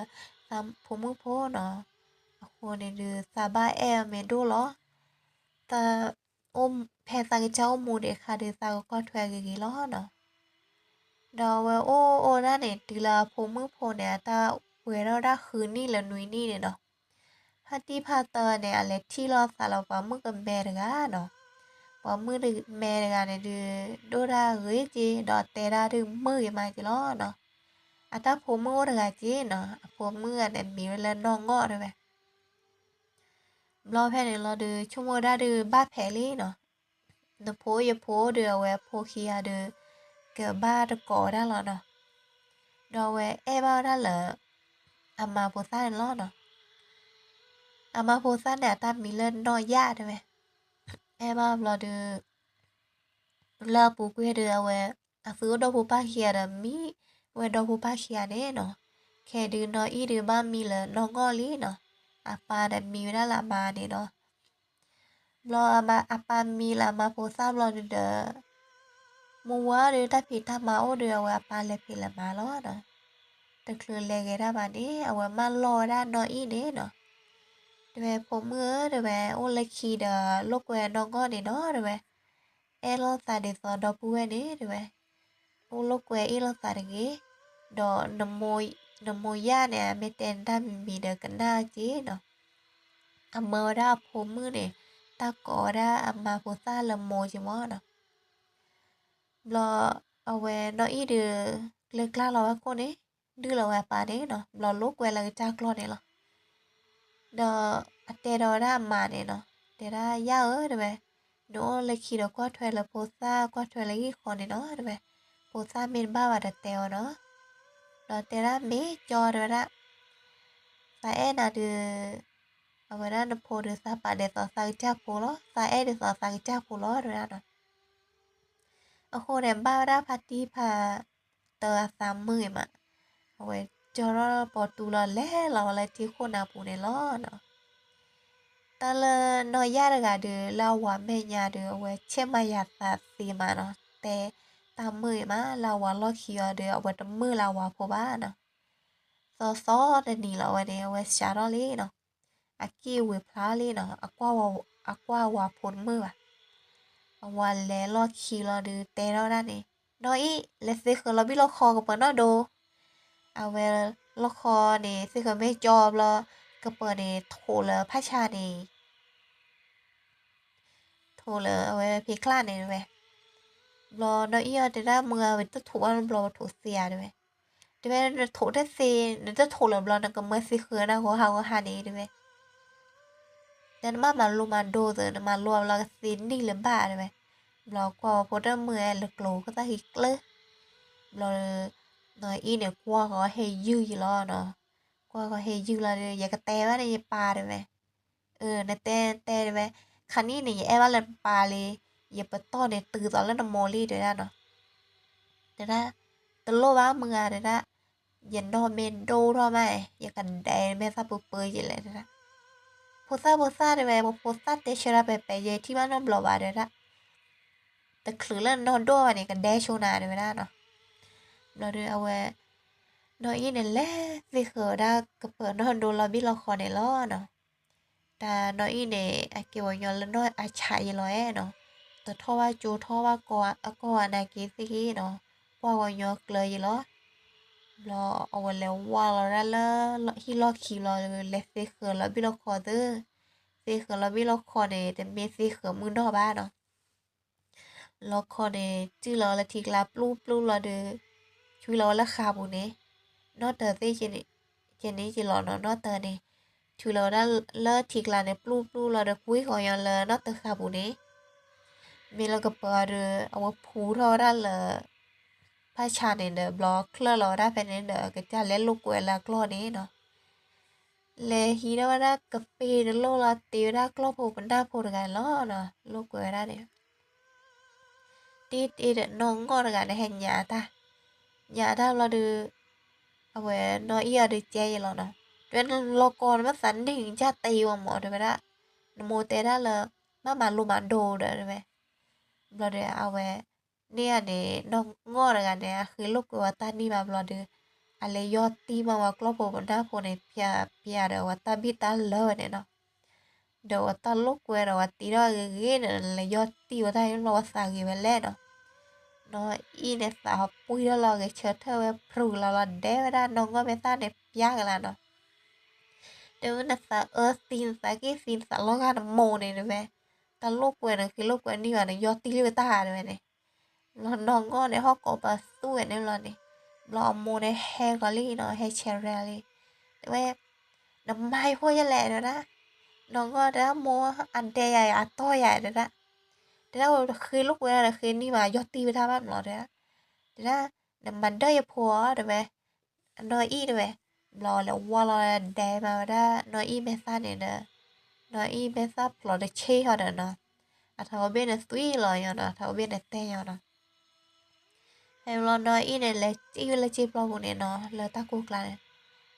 သးဖိမုၣ်ဖိနီၤ. အဃိန့ၣ်ဒုး သးဘၣ်အဲၣ်အီၤမ့ၢ်ဒိၣ်လီၤ. သး ဖဲသးကစၢ်အိၣ်မူဒံးအခါဒုး သးကကွၢ်ထွဲဂ့ၤဂ့ၤလီၤနီၤ. ဒီးအဝဲအိၣ်အိၣ်ဒၣ်န့ၣ် တုၤလၢအဖိမုၣ်ဖိန့ၣ် အတၢ်ပှဲၤထီၣ်ဒၣ်ဃုနံၣ်လၢနွံနံၣ်န့ၣ်နီၤ. ဖါတံၢ်ဖါတၢန့ၣ် အလဲၤထံၣ်လိာ်သးလၢပှၤမုၣ်ကမဲတဂၤနီၤ. ပှၤမုၣ်မဲတဂၤန့ၣ်ဒုး ဒိၣ်ဒၣ်ဂ့ၤက့ၤ ဒီးတဲဒၣ်ဒုးမုာ်ဂ့ၤမးက့ၤလီၤနီၤ. အတၢ်ဖိမုၣ်အိၣ်တဂၤက့နီၤ, အဖိမုၣ်ဂၤန့ၣ် မံၤဝဲလၢနီၢ်ငီၢ်တဲဝဲ ဘျီဖဲန့ၣ်လီၤဒုး ဆိကမိၣ်ဒၣ်ဒုးဘၣ်ဖဲးလံနီၤ. နဖိယဖိဒုး အဝဲဖိခံဂၤဒုး ကဘၣ်တကိးဝဲဒၣ်လီၤနီၤ. ဒီးအဝဲအဲၣ်ဘၣ်ဝဲဒၣ်လၢ အမါဖိသၣ်န့ၣ်လီၤနီၤ. အမါဖိသၣ်န့ၣ် အတၢ်မံၤလၢနီၢ်ယၣ်တဲဝဲ. အဲၣ်ဘၣ်ဘျီဒုး လၢအပူၤကွံာ်ဒုး အဝဲ အသုအိၣ်ဒီဖိပၢ်ခံဂၤဒီး မံဝဲဒီဖိပၢ်ခံဂၤန့ၣ်နီၤ. ခဲဒုးနီၢ်အံၣ်ဒုးဘၣ်မံလၢနီၢ်ငီၢ်လံနီၤ. အပၢ်ဒီးမံဝဲဒၣ်လၢအမါန့ၣ်နီၤ. ဘျီအပၢ်မံလၢအမါဖိသၣ်ဘျီဒုးဒီး မုၢ်ဝါဒုးတၢ်ဖံးတၢ်မၤအိၣ်ဒုး အဝဲအပၢ်လဲၤဖံးလဲၤမၤလီၤနီၤ. တချုးလဲၤဂဲၤတၢ်ဘၣ်န့ၣ် အဝဲမၢလီၢ်ဝဲဒၣ်နီၢ်အံၣ်န့ၣ်နီၤ. တဲဝဲဖိမုၣ်ဧၢ တဲဝဲ အိၣ်လၢခံဒီးလိာ်ကွဲနီၢ်ငီၢ်န့ၣ်နီၤ တဲဝဲ. အဲၣ်လိာ်သးဒ်သိးဒီပုၢ်ဝဲၢ်န့ၣ် တဲဝဲ. အိၣ်လိာ်ကွဲအ့ၣ်လိာ်သးတဂ့ၤ. ဒီး နမိၢ်ယၢ်န့ၣ် အမ့ၢ်တဲနတၢ်မံၤမံၤဒီးကနၣ်က့ၤနီၤ. အမၢဝဲဒၣ်အဖိမုၣ်န့ၣ် တၢ်ကိးဝဲဒၣ်အမါဖိသၣ်လၢမိၢ်က့ၤမးနီၤ. ဘျီအဝဲနီၢ်အံၣ်ဒုး ကျဲကျါလီၤဝဲခိၣ်န့ၣ် ဒုၣ်လီၤဝဲအပၢ်န့ၣ်နီၤ. ဘျီလိာ်ကွဲလၢကစၢ်ကျီၢ်န့ၣ်လီၤ. ဒီးအတဲဒီးဝဲဒၣ်အမါန့ၣ်နီၤ, တဲဒၣ် ယၢ်ဧၢ တဲဝဲ, နအိၣ်လၢခံဒီးကွၢ်ထွဲလၢဖိသၣ် ကွၢ်ထွဲလၢဟံၣ်ဃီန့ၣ်နီၤ တဲဝဲ. ဖိသၣ်မ့ၢ်တဘၣ်ဘၣ်ဒီးတဲအီၤနီၤ. ဒီးတဲဒၣ်မ့ၢ်ကၠီတဲဝဲဒၣ်, သးအဲၣ်နၤဒုး အဝဲဒၣ်နဖိဒုးသးပာ်ဒ်သိးသးကစၢ်ဖိလီၤ, သးအဲၣ်ဒ်သိးသးကစၢ်ဖိလီၤ တဲဝဲဒၣ်နီၤ. အဃိန့ၣ် ဘၣ်ဝဲဒၣ်ဖါတံၢ်ဖါ အဝဲတၢ်အသးမုာ်အံၤမး, အဝဲကၠီထီၣ်ပီတူလီၤ လဲၤလီၤဝဲလၢထံခိၣ်နၢ်ပူၤန့ၣ်လီၤနီၤ. တၢ်လၢနီၢ်ယၢ်တဂၤဒီး လၢအဝၤမဲာ်ညါဒီး အဝဲဆဲးမၤယၤသးသ့မးနီၤ, တဲတၢ်မုာ်အံၤမး လၢအဝၤလီၢ်ခံအီၤဒီး အဝဲတမုာ်လၢအဝၤဖိဘၣ်နီၤ. သီသီတနံၤလီၤဝဲန့ၣ် အဝဲစးထီၣ်လံနီၤ, အကံၢ်ဝ့ၤဖျါလံနီၤ, အကွၢ်ဝၤဖိတမုာ်ဘၣ်. အဝၤလဲၤလီၢ်ခံလီၤဒီး တဲထီၣ်ဝဲဒၣ်န့ၣ်, နီၢ်အံၣ် လဲၤသ့ဃၢၤလီၤဘံၣ်လီၢ်ခီ ကပၢၤနီၣ်ဒိ, အဝဲလီၢ်ခီန့ၣ် သ့ဃၢၤမ့ၢ်ကၠီဘျီ ကပၢၤန့ၣ် ထိးလၢဖးဆါန့ၣ် ထိးလၢအဝဲဖံးကျါန့ၣ်တဝဲ. ဘျီနီၢ်အံၣ်အီၤတဲဒၣ် မုၢ်ဂၤဝဲတထိးဘၣ်ဘျီ ပထိးသ့ဧါတဝဲ. တဝဲ နထိးတသ့, နတထိးလၢၤဘျီ နကမၢသ့ဃၢၤနၢ်ဂီၤဟးဂီၤဟါန့ၣ်တဝဲ. နမ့ၢ်မၤလိမၤဒိသ့ နမၤလိအဘျီကသ့နံၣ်လၢၤဘၣ်တဝဲ. ဘျီကွၢ်ဝဲဖိတမုာ်လၢကျိၤ ကသၣ်ဟံးကျၢ, ဘျီ နီၢ်အံၣ်န့ၣ် ကွၢ်ဃီၤဟဲယုၢ်ယံၤလီၤနီၤ. ကွၢ်ဃီၤဟဲယုၢ်လီၤဒီး ယကတဲဘၣ်န့ၣ်ယပၢ်တဝဲ. အၢ နတဲတဲတဝဲ, ခါနံၣ်န့ၣ် ယအဲၣ်ဘၣ်လၢနပၢ်လံ, ယပတီၢ်န့ၣ်တုၤသိးလၢနမိၢ်လံတဲဒၣ်နီၤ. တဲဒၣ်, တလိၣ်ဘၣ်မုၢ်ဂၤတဲဒၣ်, ယနီၢ်မ့ၢ်ဒိၣ်ထီၣ်မး, ယကဒဲးမဲာ်သၣ်ပၢပၢယလဲၣ်တဲဒၣ်. ဖိသၣ်ဖိသၣ်တဲဝဲ, ပဖိသၣ်တဲဆၢဒၣ်ပဲပဲ ယထံၣ်ဘၣ်နီတဘျီဘၣ်တဲဒၣ်. တချုးလၢနနီၢ်ဒိၣ်ဘၣ်န့ၣ် ကဒဲဆိနၤတဲဝဲဒၣ်နီၤ. ဘျီဒီးအဝဲ နီၢ်အံၣ်န့ၣ် လဲၤသ့ဃၢၤဝဲဒၣ်ကပၢၤနီၢ်ဒိလီၤဘံၣ်လီၤဃီန့ၣ်လီၤနီၤ. တၢ်နီၢ်အံၣ်န့ၣ် အကဲဝဲညီလၢနီၢ်အဆးယံၤလီၤဧါနီၤ. တထီၣ်ဘၣ်ကၠိထီၣ်ဘၣ်ကီအကီၢ်အနၢ်က့ၤသ့ၣ်ဂ့ၤနီၤ, ကွၢ်ဝဲညီကျၢၤယံၤလီၤ. ဘျီအဝဲလဲၤဝါလီၤဒၣ်လၢဟံၣ်လီၢ်ခံဘျီ လဲၤသ့ဃၢၤလီၤဘံၣ်လီၤဃီသ့, သ့ဃၢၤလီၤဘံၣ်လီၤဃီန့ၣ် တမ့ၢ်သ့ဃၢၤမုၢ်နီၢ်ဘၣ်နီၤ. လီခီန့ၣ် စုၣ်လီၤလၢထံကျါပျူၢ်ပျူၢ်လီၤဒီး ဆွံလီၤဝဲလၢဃာ်ပူၤန့ၣ်, နီၢ်တၢၤသ့ၣ်ကန့ၣ်က့ၤလီၤနီၤ, နီၢ်တၢၤန့ၣ် ဆွံလီၤဝဲဒၣ်လၢထံကျါန့ၣ် ပျူၢ်ပျူၢ်လီၤဒီး ကွံဃီၤညီလၢနီၢ်တၢၤဃာ်ပူၤန့ၣ်, မ့ၢ်လၢကပၢၤဒီး အဝဲဖူထီၣ်ဝဲဒၣ်လၢ ဖးဆါန့ၣ်ဒီး ဘျီချၢၣ်လီၤဝဲဒၣ်ဖဲန့ၣ်ဒီး ကစၢ်လဲၤလိာ်ကွဲလၢအကျီၢ်န့ၣ်နီၤ. လဲၤဟံးထီၣ်ဝဲဒၣ်ကပ့ၤတလိၣ်လီၤ တ့ဝဲဒၣ်ကျီၢ်ဖိပနၢ်ဖိတဂၤန့ၣ်လီၤနီၤ, လိာ်ကွဲဝဲဒၣ်န့ၣ် တ့တ့ဒီးနီၢ်ငီၢ်တဂၤန့ၣ် ဟဲညးတၢ်, ညးတၢ်ဘျီဒီး အဝဲနီၢ်အံၣ်အီၤဒီးကဲယံၤလီၤနီၤ, တဲဝဲနလီၤကီနမ့ၢ်သးန့ၢ်ကစၢ်တ့ဝဲမးတဲဝဲဒၣ်, နမိၢ်တဲဒၣ်လၢ ဘၣ်မၤလိမၤဒိဒီးတဲဝဲ, ဘျီဒီးအဝဲ န့ၣ်န့ၣ် နီၢ်ငီၢ်တဂၤန့ၣ် အဃ့လိာ်ကွဲဝဲတၢ်န့ၢ်ဘၣ်ဘျီဒီး အလဲၤယီၢ်တံၢ်မးဝဲကျီၢ်ဖိပနၢ်ဖိန့ၣ် ဖျါဖျါဒီးအဝဲတၢ်ဘံၣ်တၢ်လၢဝဲန့ၣ်နီၤ. ဒီးအဝဲတၢ်လိာ်ကွဲဒီး အဝဲတ့ထီၣ်ဂ့ၤဂ့ၤန့ၣ် လဲၤယီၢ်တံၢ်ဝဲတၢ်န့ၣ်ဘျီ အဝဲသးဂ့ၤဝဲလဲၣ်နီၤ. နီၢ်အံၣ်န့ၣ်သးဟီၣ်ပှံၢ်ထီၣ်လီၤ ဂဲၤဆၢထၢၣ်ဝဲ ဖြူးလီၤလီၤ ဒဲဝဲဒၣ်နီၢ်ငီၢ်မဲာ်သၣ်န့ၣ် ပျါကလာ်နီၤ. တဲဝဲနသးအၢသံ နသးက့ၢ်သံ နသးလီၤဂာ်နမိၢ်န့ၣ်တဲဝဲ, တၢ်လိာ်ကွဲန့ၣ် ဃ့လိာ်ကွဲန့ၢ်ဘၣ်န့ၣ် ယီၢ်တံၢ်လၢတၢ်တဲဝဲန့ၣ်. ဘျီနီၢ်ငီၢ်န့ၣ် ဟီၣ်ကိးပသူဝဲန့ၣ်ဘျီန့ၣ်, ဘျီအမိၢ်န့ၣ်ဟဲဃီၤလံနီၤ, ဟဲဆဲးရဲလံ, တဲဝဲ, နမၤယဖိယလဲၣ်တဲဝဲဒၣ်. နီၢ်ငီၢ်တဲဒၣ် မိၢ် အဒဲယၤ အတီၢ်ယၤတဲဒၣ်. တဲဒၣ် ဃ့လိာ်ကွဲဒီးဃ့န့ၢ်ဘၣ် ယီၢ်တံၢ်ဝဲတၢ်ဘၣ်ဘျီတဲဒၣ်. တဲဒၣ် နမၤဒၢၣ်ယဖိဧါတဲဝဲ, နီၢ်အံၣ်တဲဝဲ. ဘျီလဲၤဝါလီၤဒဲမးဝဲဒၣ်နီၢ်အံၣ်မဲာ်သၣ်န့ၣ်ဒီး, နီၢ်အံၣ်မဲာ်သၣ်ဖျိးတဆ့ဟီဒီးနီၤ, အထးကဘ့ၣ်န့ၣ်သွံၣ်လီၤညီနီၤ, အထးကဘ့ၣ်န့ၣ်တဲညီနီၤ. ဖဲဘျီနီၢ်အံၣ်န့ၣ် လဲၤစံၣ်ဝဲလၢစ့ပျီပူၤန့ၣ်နီၤ, လၢတၢ်ကိၢ်ကျါန့ၣ်,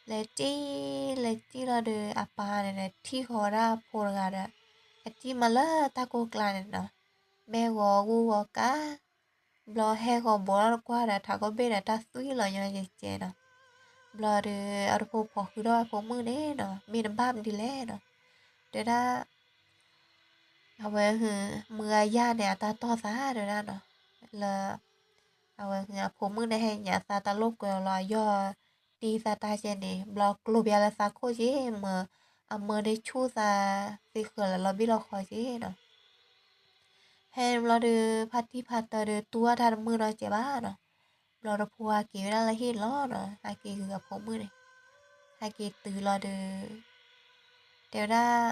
လဲၤစံၣ် လဲၤစံၣ်လီၤဒီး အပၢ်န့ၣ်ဒီး ထံၣ်ဃီၤဝဲဒၣ်အဖိတဂၤဒီး အစံၣ်မးလၢတၢ်ကိၢ်ကျါန့ၣ်နီၤ, မဲာ်ဂီၤဂူာ်ဂီၤကါ ဘျီဟဲဂီၤဘိးထီၣ်တကွၢ်ဒီး ထးကဘ့ၣ်ဒီးတၢ်သွံၣ်လီၤညီကဲကဲနီၤ. ဘျီဒီး အတဖိဖီၣ်ဃုာ်ထီၣ်အဖိမုၣ်န့ၣ်နီၤ, မ့ၢ်နဘၣ်မနုၤလဲၣ်နီၤ, တဲဒၣ် အဝဲ မုၢ်ဂၤယၤန့ၣ် အတၢ်တီၢ်သးတဲဒၣ်နီၤ, လၢ အဝဲ အဖိမုၣ်န့ၣ်ဟဲညါသးတၢ်လိာ်ကွဲလီၤ အယီၢ်တံၢ်သးတၢ်ကဲန့ၣ် ဘျီကျိၤဘၣ်လၢသးခိၣ်က့ၤ မၢ အမၢန့ၣ်ဆူၣ်သး သ့ဃၢၤလၢလီၤဘံၣ်လီၤဃီက့ၤနီၤ. ဖဲန့ၣ်ဘျီဒီး ဖါတံၢ်ဖါတၢ်ဒီး တူၢ်ဘၣ်တၢ်တမုာ်နီတစဲးဘၣ်နီၤ. ဘျီတဖိဟဲက့ၤဝဲဒၣ်လၢဟံၣ်လီၤနီၤ, ဟဲက့ၤဂုာ်အဖိမုၣ်န့ၣ်, ဟဲက့ၤတုၤလီၤဒီး တဲဝဲဒၣ်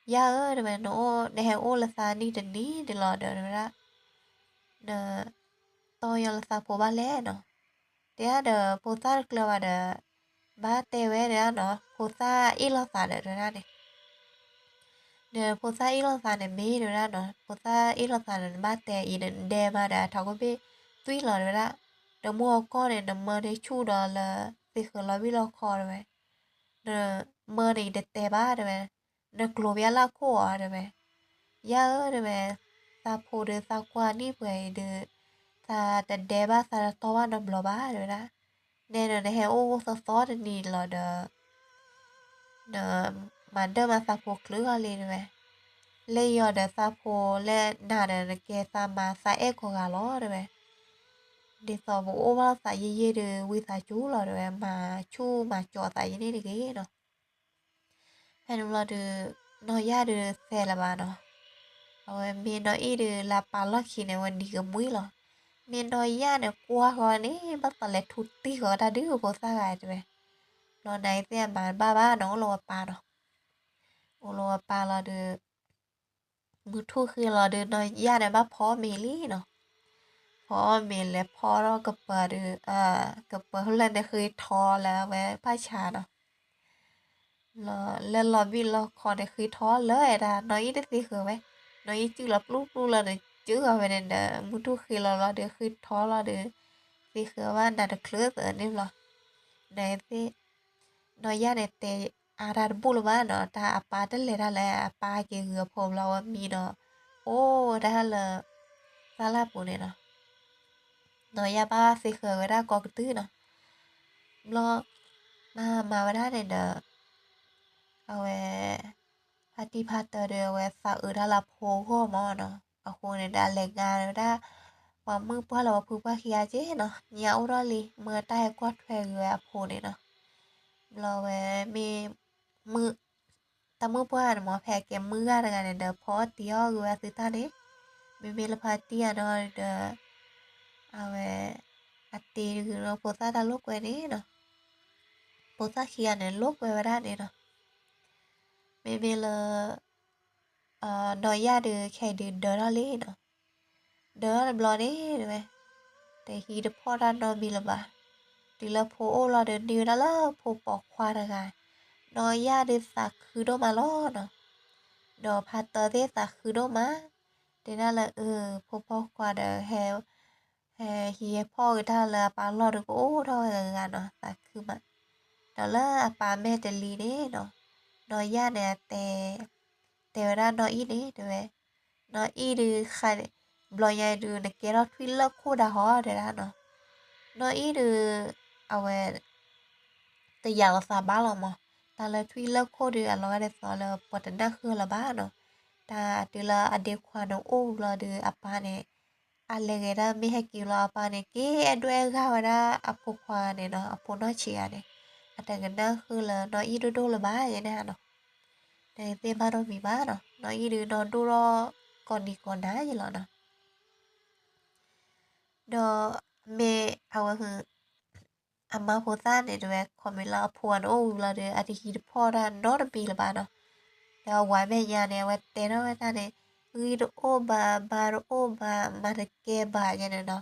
ယၤဧၢ တဲဝဲ, နအိၣ် နဟဲအိၣ်လၢသးနံၣ်တနံၤဒ်လီၤဒီး တဲဝဲဒၣ် န တီၢ်ယီၤလၢသးဖိဘၣ်လဲၣ်နီၤ. တဲဒၣ်ဒီး ဖိသၣ်တကျၢၤဘၣ်ဒီး ဘၣ်တဲဝဲဒၣ်နီၤ, ဖိသၣ်အ့ၣ်လိာ်သးဒီး တဲဝဲဒၣ်န့ၣ် ဒီးဖိသၣ်အ့ၣ်လိာ်သးန့ၣ်မ့ၢ်တဲဝဲဒၣ်နီၤ, ဖိသၣ်အ့ၣ်လိာ်သးန့ၣ် နဘၣ်တဲအံၤဒီး နဒဲမးဒီး ထးခိၣ်ဘ့ၣ်သွံၣ်လီၤတဲဝဲဒၣ်, တမုၢ်အကီၢ်န့ၣ် နမၢန့ၢ်ဆူၣ်ဒီးလၢ သ့ၣ်ဃၢၤလီၤဘံၣ်လီၤခီတဲဝဲ, နမၢန့ၣ်ယတတဲဘၣ်တဲဝဲ, နကျိၤဘၣ်လၢခိၣ်ဧါတဲဝဲ, ယဲၢ်ဧၢတဲဝဲ, သးဖိဒီးသးကွၢ်နံၣ်ပှဲၤအံၤဒီး, သးတဒဲဘၣ်သးတတီဘၣ်နီတဘျီဘၣ်တဲဝဲဒၣ်, နဲဒီးနဟဲအိၣ်သီသီတနံၤလီၤဒီး နမၤဒၢၣ်မးသးဖိချုးဂီၤလံတဲဝဲ, လၢယီၤဒီးသးဖိလၢနၤဒီးနကဲသးမါသးအဲၣ်ကိးဂၤလီၤတဲဝဲ, ဒ်သိးပအိၣ်ဘၣ်သးယံာ်ယံာ်ဒီးဝံသးစူၤလီၤတဲဝဲ, မၤဆူၣ်မၤကၠီသးယန့ၣ်တဂ့ၤနီၤ. ဖဲန့ၣ်ဘျီဒီး နီၢ်ယၢ်ဒီးသဲလၢၤဘၣ်နီၤ, အဝဲမ့ၢ်နီၢ်အံၣ်ဒီးလၢအပၢ်လီၢ်ခံန့ၣ် အဝဲနံၤကမှံလီၤ, မ့ၢ်နီၢ်ယၢ်န့ၣ်ကွၢ်ဃီန့ၣ် ဘၣ်သးလဲၤထူတံၢ်ဃီတၢ်ဒုးဖိသၣ်ဂၤတဲဝဲ, ဘျီနသ့ၣ်အမၤဘၣ်ဘၣ်နီၤ အိၣ်လၢဝဲပၢ်နီၤ, အိၣ်လၢဝဲပၢ်လီၤဒီး မုၢ်ထူၣ်ဃ့လီၤဒီး နီၢ်ယၢ်န့ၣ်ဘၣ်ဖီအီၣ်မ့ၤလံနီၤ, ဖီအီၣ်မ့ၤလဲၤဖီထီၣ်ကပၤဒီး ကပၤဖျၢၣ်န့ၣ်ဃ့ထီလၢအဝဲပၢ်ဆါနီၤ, လၢလီၤဘံၣ်လီၤခီန့ၣ်ဃ့ထီလၢဒၣ် နီၢ်အံၣ်တသ့ဃၢၤဝဲ, နီၢ်အံၣ်စုၣ်လီၤပျူၢ်ပျူၢ်လီၤဒီး ကၢဃီၤဝဲန့ၣ်ဒီး မုၢ်ထူၣ်ဃ့လီၤလီၤဒီး ဃ့ထီလီၤဒီး သ့ဃၢၤဘၣ်နၤတချုးသၢန့ၣ်လီၤ, နသ့ၣ် နီၢ်ယၢ်န့ၣ်တဲအါတၢ်တဘူၣ်လၢၤဘၣ်နီၤ, တၢ်အပၢ်တလဲၤတၢ်လၢအပၢ်က့ၤဂုာ်အဖိဘျီဝဲမံဒီး အိၣ်ဝဲဒၣ်လၢ သၣ်လၢ်ပူၤန့ၣ်နီၤ, နီၢ်ယၢ်ဘၣ်သ့ဃၢၤဝဲဒၣ်ကိးကတုၤနီၤ, ဘျီ မၤမၤဝဲဒၣ်န့ၣ်ဒီး အဝဲ ဖါတံၢ်ဖါတၢ်ဒီးအဝဲသးအုးတၢ်လၢအဖိအဂီၢ်မးနီၤ, အဃိန့ၣ်ဒီးအလဲၤငါဝဲဒၣ် ပှၤမုၣ်ပှၢ်လၢပှၤဖုပှၢ်ခံဂၤက့နီၤ, ညါအိၣ်ထီၣ်လံ မ့ၢ်တၢ်ဟဲကွၢ်ထွဲက့ၤဝဲအဖိန့ၣ်နီၤ, ဘျီဝဲမ့ၢ် မုၣ် တၢ်မုၣ်ပှၢ်န့ၣ်မ့ၢ် ဖဲအကဲမုၣ်ဂၤတဂၤန့ၣ်ဒီး ဖီအီၣ်တ့ၤအီၣ်ဂ့ၤဝဲအသုတၢ်န့ၣ်, မ့မ့ၢ်လၢဖါတံၢ်အနီၤဒီး အဝဲ အတ့ၤတဂ့ၤနီၤ ဖိသၣ်တၢ်လိာ်ကွဲန့ၣ်နီၤ, ဖိသၣ်ခံဂၤန့ၣ်လိာ်ကွဲဝဲဒၣ်န့ၣ်နီၤ, မ့မ့ၢ်လၢ နီၢ်ယၢ်ဒီးခဲအံၤဒုးဒၢထီၣ်လံနီၤ, ဒၢထီၣ်တဘျီန့ၣ်တဲဝဲ တဟံးတဖီၣ်တၢ်နီတမံၤလၢၤဘၣ်, တုၤလၢဖိအိၣ်လီၤဒီးန့ၢ်ဝဲဒၣ်လၢဖိပိာ်ခွါတဂၤ, နီၢ်ယၢ်ဒီးသးခုဒိၣ်မးလီၤနီၤ, ဒီးဖါတၢ်သ့ၣ်သးခုဒိၣ်မး, တဲဒၣ်လၢအ ဖိပိာ်ခွါဒီး ဟဲဟံးဟဲဖီၣ်က့ၤတၢ်လၢအပၢ်လီၢ်ဒီးကအိၣ်ထီၣ်ဝဲဂၤဂၤနီၤ သးခုမး, ဒီးလၢအပၢ်မဲာ်တလံၤန့ၣ်နီၤ, နီၢ်ယၢ်န့ၣ်အတဲ တဲဝဲဒၣ်နီၢ်အံၣ်န့ၣ်တဲဝဲ, နီၢ်အံၣ်ဒုးဃါန့ၣ် ဘျီညါဒုးနကဲထီၣ်ထွံၣ်လၢၢ်ခိၣ်ဒၣ်ဟီတဲဒၣ်နီၤ, နီၢ်အံၣ်ဒုး အဝဲ တယာ်လီၤသးဘၣ်လီၤမး, တၢ်လၢထွံၣ်လၢၢ်ခိၣ်ဒီးအလီၤဂာ်ဒ်သိးလၢပှၤတနၢ်ဃုာ်လၢၤဘၣ်နီၤ, တၢ်တုၤလၢအဒ့ခွါန့ၣ်အိၣ်ဘျီဒီးအပၢ်န့ၣ် အလဲၤဂဲၤတၢ်မ့ၢ်ဟဲက့ၤလီၤအပၢ်န့ၣ် က့ၤအဲၣ်ဒိးအဲၣ်ဂၢ်ဝဲဒၣ်အဖိခွါန့ၣ်နီၤ, အဖိနီၢ်ဆံးဂၤန့ၣ်, အတကနၢ်ဃုာ်လၢနီၢ်အံၣ်ဒိၣ်ဒိၣ်လၢၤဘၣ်ယဲန့ၣ်နီၤ, နသ့ၣ်ဘၣ်နီတမံၤဘၣ်နီၤ, နီၢ်အံၣ်ဒုးနီၢ်ဒိၣ်ထီၣ်ကိးနံၤကိးနၤယဲလီၤနီၤ, ဒီးမ့ၢ်အဝဲ အမါဖိသၣ်န့ၣ်တဲဝဲ ခီမ့ၢ်လၢအဖိအန့ၣ်အိၣ်ဝံၤဘျီဒီး အတဟံးတဖီၣ်တၢ်နီတမံၤလၢၤဘၣ်နီၤ, ဒီးအဝၤမဲာ်ညါန့ၣ် အဝဲတဲထီၣ်ဝဲတၢ်န့ၣ်, ဂံၢ်တအိၣ်ဘၣ်, ဘါတအိၣ်ဘၣ်, မၤတကဲဘၣ်ယဲန့ၣ်နီၤ,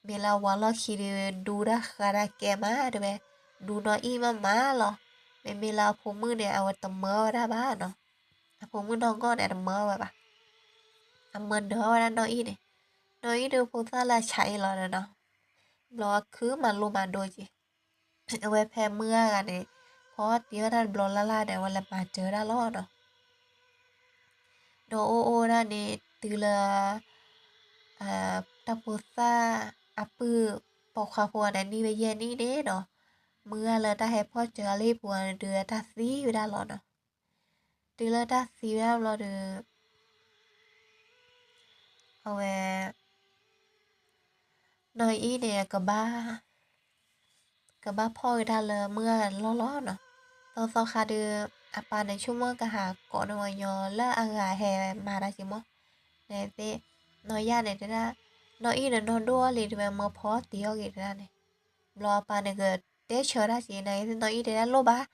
မ့ၢ်လၢအဝၤလီၢ်ခံဒီး ဒူတၢ်ဃါတၢ်ကဲမးတဲဝဲ, ဒူနီၢ်အံၣ်မးမးလီၤ, မ့မ့ၢ်လၢအဖိမုၣ်န့ၣ် အဝဲတမၢဝဲဒၣ်ဘၣ်နီၤ, အဖိမုၣ်နီၢ်ဂီၢ်န့ၣ် အတမၢဝဲဘၣ်, အမၢနၢၤဝဲဒၣ်နီၢ်အံၣ်န့ၣ်, နီၢ်အံၣ်ဒုးဖိသၣ်လၢအဆးအံၤလီၤဒီးနီၤ, ဘျီအခုမၤလိမၤဒိက့ၤ အဝဲဖဲမုၢ်ဂၤဂၤန့ၣ် ဖီတ့ၢ်ဝဲဒၣ်တဘျီလၢ်လၢ်ဒီး အဝဲလဲၤမၤစၢၤဝဲဒၣ်လီၤနီၤ, ဒီးအိၣ်အိၣ်ဝဲဒၣ်န့ၣ် တုၤလၢ တၢ်ဖိသၣ်အပုၢ် ပိာ်ခွါဖိန့ၣ် နံၣ်ဝဲယဲၢ်နံၣ်န့ၣ်နီၤ, မုၢ်ဂၤလၢတၢ်ဟဲဖီၣ်စၢၤလၢဟံၣ်ပူၤန့ၣ် တုၤလၢတၢ်သံဝဲဒၣ်လီၤနီၤ, တုၤလၢတၢ်သံဝဲဒၣ်ဘျီဒီး အဝဲ နီၢ်အံၣ်န့ၣ် ကဘၣ် ကဘၣ်ဖီၣ်က့ၤတၢ်လၢမုၢ်ဂၤလီၢ်လီၤနီၤ, သီသီခါဒီး အပၢ်န့ၣ်ဆိကမိၣ်ကဟးကိးန့ၢ်ဝဲညီလၢအဂၤဟဲမၤတၢ်က့ၤမး, နသ့ၣ် နီၢ်ယၢ်န့ၣ်တဲဒၣ်, နီၢ်အံၣ်န့ၣ်နီၢ်ဒိၣ်အီၤလံတဲဝဲ မၢဖီအီၣ်တ့ၢ်အီၤက့ၤတဲဒၣ်န့ၣ်, ဘျီအပၢ်န့ၣ်ကတဲဆၢတၢ်က့ၤ နသ့ၣ် နီၢ်အံၣ်တဲဒၣ်လိၣ်ဘၣ်,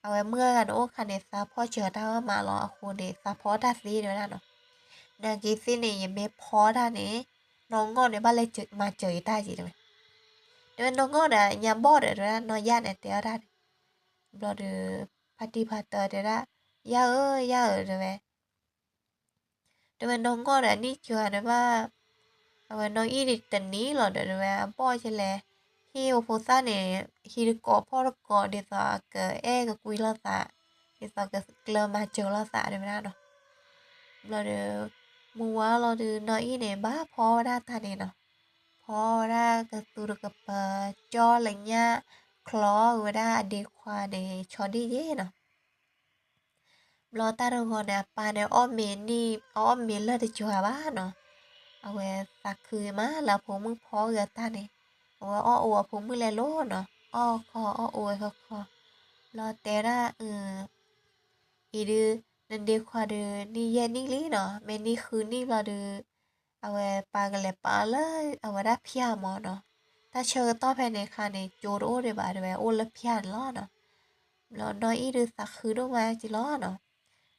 အဝဲမုၢ်ဂၤန့ၣ်အိၣ်ခါန့ၣ် သးဖီၣ်စၢၤတၢ်အါမးလီၤ အဃိန့ၣ် သးဖီအီၣ်တၢ်သ့တဲဝဲဒၣ်နီၤ, နက့ၤသ့ၣ်န့ၣ် ယမ့ၢ်ဖီအီၣ်တၢ်န့ၣ် နီၢ်ဂီၢ်န့ၣ် ဘၣ်လဲၤမၤစၢၤယတၢ်က့ၤတဲဝဲ, တဲဝဲနီၢ်ဂီၢ်ဒီးညါဘီၣ်ဒီးတဲဝဲဒၣ် နီၢ်ယၢ်န့ၣ်တဲအီၣ်တၢ်န့ၣ်, ဘျီဒီး ဖါတံၢ်ဖါတၢ်တဲဒၣ်, ယၢ်ဧၢ ယၢ်ဧၢတဲဝဲ တဲဝဲနီၢ်ဂီၢ်ဒီးအနံၣ်စှၤန့ၣ်ဘၣ်, အဝဲနီၢ်အံၣ်တနံၤလီၤဒီးတဲဝဲ အဘီၣ်ကလဲၣ်, ဟံၣ်အိၣ်ဖိသၣ်န့ၣ် ဟံၣ်တကိးဖီၣ်တကိး ဒ်သိးကအဲၣ်ကကွံလိာ်သး, ဒ်သိးကကျၢၤမၤစၢၤလိာ်သး တဲဝဲဒၣ်နီၤ. ဘျီဒီး မုၢ်ဝါလီၤဒီး နီၢ်အံၣ်န့ၣ် ဘၣ်ဖီဝဲဒၣ်တၢ်န့ၣ်နီၤ. ဖီဝဲဒၣ်ကသူတကပၤ ကၠီလၢညၣ် ချီဝဲဒၣ်အဒ့ခွါန့ၣ် ဆီဒံၣ်ယ့နီၤ. ဘျီတၢ်တဂီၤန့ၣ် အပၢ်န့ၣ် အီၣ်မ့ၤလၢတယွၤဘၣ်နီၤ. အဝဲသးခုမးလၢအဖိမုၣ်ဖီဂ့ၤအတၢ်န့ၣ်, အဝဲအီၣ်အူအဖိမုၣ်လဲၤလိၤနီၤ, အီၣ်ခီအီၣ်အူဝဲခီခီ, ဘျီတဲဒၣ် အံၤဒုး နဒ့ခွါဒုး နံၣ်ယဲၢ်နံၣ်လံနီၤ, မ့ၢ်နံၣ်ဃုနံၣ်ဘျီဒုး အဝဲပၢ်ကလဲၤပာ်အီၤလၢအဝဲဒၣ်ဖၠၣ်မၢ်နီၤ. တၢ်ဆၢကတီၢ်ဖဲန့ၣ်အခါန့ၣ် ကၠိတအိၣ်ဒံးဘၣ် တဲဝဲ, အိၣ်လၢဖၠၣ်န့ၣ်လီၤနီၤ. ဘျီနီၢ်အံၣ်ဒုးသးခုဒိၣ်မးက့ၤလီၤနီၤ.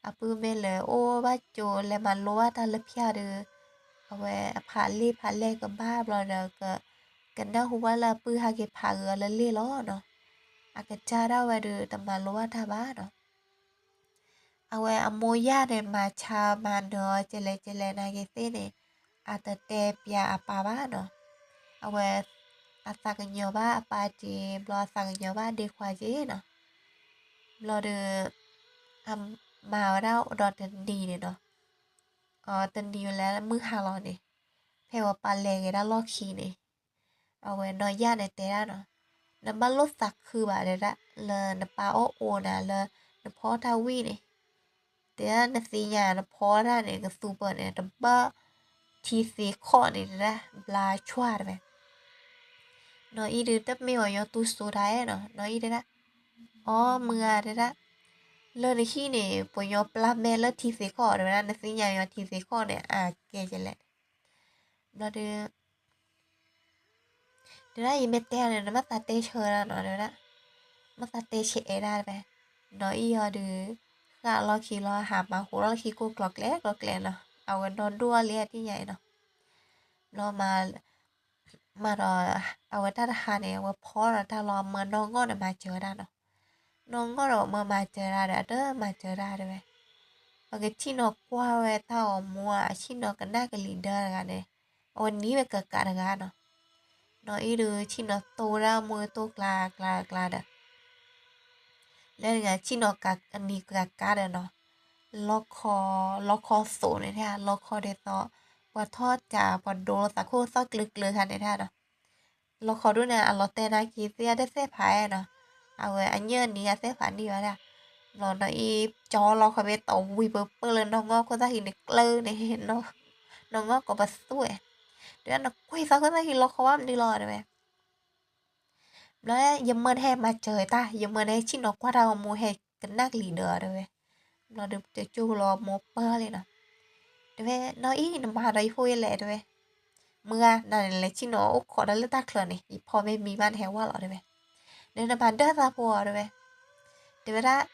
အပုၢ်မ့ၢ်လဲၤအိၣ်ဘၣ်ကၠိ လဲၤမၤလိဘၣ်တၢ်လၢဖၠၣ်ဒီး အဝဲအဖးလံာ်ဖးလဲၢ်ကဘၣ်ဘျီဒီး ကနၢ်ဟူဘၣ်လၢအပုၢ်ဟဲက့ၤဖးဂ့ၤအီၤလၢလံာ်လီၤနီၤ. အကစၢ်ဒၣ်ဝဲဒုး တမၤလိဘၣ်တၢ်ဘၣ်နီၤ. အဝဲအမိၢ်ယၢ်န့ၣ် မၤဆါမၤနၢၤအီၤကလဲာ်ကလဲာ်နာ်က့ၤသ့ၣ်န့ၣ် အတတဲပၠးအပၢ်ဘၣ်နီၤ. အဝဲ အသးကညီၤဘၣ်အပၢ်က့ၤ ဘျီအသးကညီၤဘၣ်ဒ့ခွါက့ၤနီၤ. ဘျီဒီး အမၤဝဲဒၣ်ဒီးတနံၤန့ၣ်နီၤ, တနံၤဝဲလၢမုၢ်ဟါလီၤန့ၣ်, ဖဲဝဲပၢ်လဲၤဂ့ၤဒၣ်လီၢ်ခံန့ၣ်, အဝဲနီၢ်ယၢ်န့ၣ်တဲဒၣ်နီၤ, နဘၣ်လိၣ်သးခုဘၣ်တဲဒၣ် လၢနပၢ်အီၣ်အူနၤလၢနဖီတၢ်ဝံၣ်န့ၣ်, တဲဒၣ်နသ့ၣ်ညါနဖီတၢ်န့ၣ် ကသူပၢၢ်န့ၣ် တဘၣ်ထံသ့ခီၣ်န့ၣ်တဲဒၣ် ဘျါဆွၣ်တဲဝဲ. နီၢ်အံၣ်ဒုးတမ့ၢ်အီၤညီတူၢ်စိတၢ်အဲၣ်နီၤ, နီၢ်အံၣ်တဲဒၣ်, အီ မုၢ်ဂၤတဲဒၣ်, လၢနဟံၣ်န့ၣ် ပှၤညီပျၢ်မဲလၢထံသ့ခီၣ်တဲဝဲဒၣ်, နသ့ၣ်ညါညီထံသ့ခီၣ်န့ၣ် အကဲကလဲာ်. ဘျီဒီး တဲဒၣ် ယမ့ၢ်တဲန့ၣ် နဘၣ်သးတဲဆၢဒၣ်နီၤတဲဝဲဒၣ်, ဘၣ်သးတဲဆၢအဲၣ်ဒၣ်တဲဝဲ. နီၢ်အံၣ်အီၤဒုး ဃၣ်လီၢ်ခံလီၤ ဟးမၤဟူးထီၣ်လၢခံကိၢ်ကျီၤကျဲကျီၤကျဲနီၤ, အဝဲနီၢ်ဒိၣ်အီၤလံအသ့ၣ်ညါအံၤနီၤ. ဘျီ မၤဒီး အဝဲတၢ်တဟါန့ၣ် အဝဲဖီဒီးတၢ်လီၤ အမၢနီၢ်ငီၢ်န့ၣ်မၤစၢၤဝဲဒၣ်နီၤ. နီၢ်ငီၢ်ဒီးမၢမၤစၢၤဒၣ်ဒီး အတမၤစၢၤဒၣ်တဲဝဲ. ပကဆ့ၣ်နီၤကွၢ်ဝဲတၢ်ဂီၤမူ အဆ့ၣ်နီၤကနၣ်ကလံၤဒၢတဂၤန့ၣ်, အဝဲနံၤဝဲကကးတဂၤနီၤ. နီၢ်အံၣ်ဒုးဆ့ၣ်နီၤတိၢ်ဝဲဒၣ်မိၢ်တိၢ်ကျါကျါကျါဒီး လၢနဂၤဆ့ၣ်နီၤကးအနံၤကကးဒီးနီၤ, လီခီ, လီခီသိးန့ၣ် လီခီဒ်သိး ပှၤထီၣ်ကး ပှၤဒိလီၤသးခိၣ်သီၣ်ကျၢၤကျၢၤခါန့ၣ်ဒၣ်နီၤ. လီခီဒိၣ်န့ၣ် အလီၤတဲာ်နာ်က့ၤသ့ၣ်အတသ့ၣ်ဖးနီၤ, အဝဲအညၣ်အနံၤအသ့ၣ်ဖးန့ၢ်ဝဲဒၣ်. ဘျီနီၢ်အံၣ်ကၠီလီခီဘ့ၣ်တီဝံၤပၢၢ်ပၢၢ်လၢနီၢ်ငီၢ်ခိၣ်သၣ်ဟံးန့ၣ်ကျၢၤန့ၣ်, နီၢ်ငီၢ်ကိးပသူဝဲ, တဲဒၣ်နကွၢ်သးခိၣ်သၣ်ဟံးလီခီဘၣ်မနုၤလီၤတဲဝဲ. ဘျီယမၢနဟဲမၤစၢၤတၢ်, ယမၢနဟဲဆ့ၣ်နီၤကွၢ်တၢ်ဂီၤမူ ဟဲကနၣ်ကလံၤဒၢတဲဝဲ. ဘျီဒီးတကၠိလီၤမိၢ်ပၢၢ်လံနီၤ, တဲဝဲ နီၢ်အံၣ်နမၤဒီးယဖိယလဲၣ်တဲဝဲ. မုၢ်ဂၤ နၤန့ၣ်လဲၤဆ့ၣ်နီၤအိၣ်ခိးတၢ်လၢတၢ်ချၢန့ၣ် ယဖီမ့ၢ်မံဘၣ်နဟဲဝဲလီၤတဲဝဲ. နနမၤဒၢသးဖိတဲဝဲ. တဲဝဲဒၣ်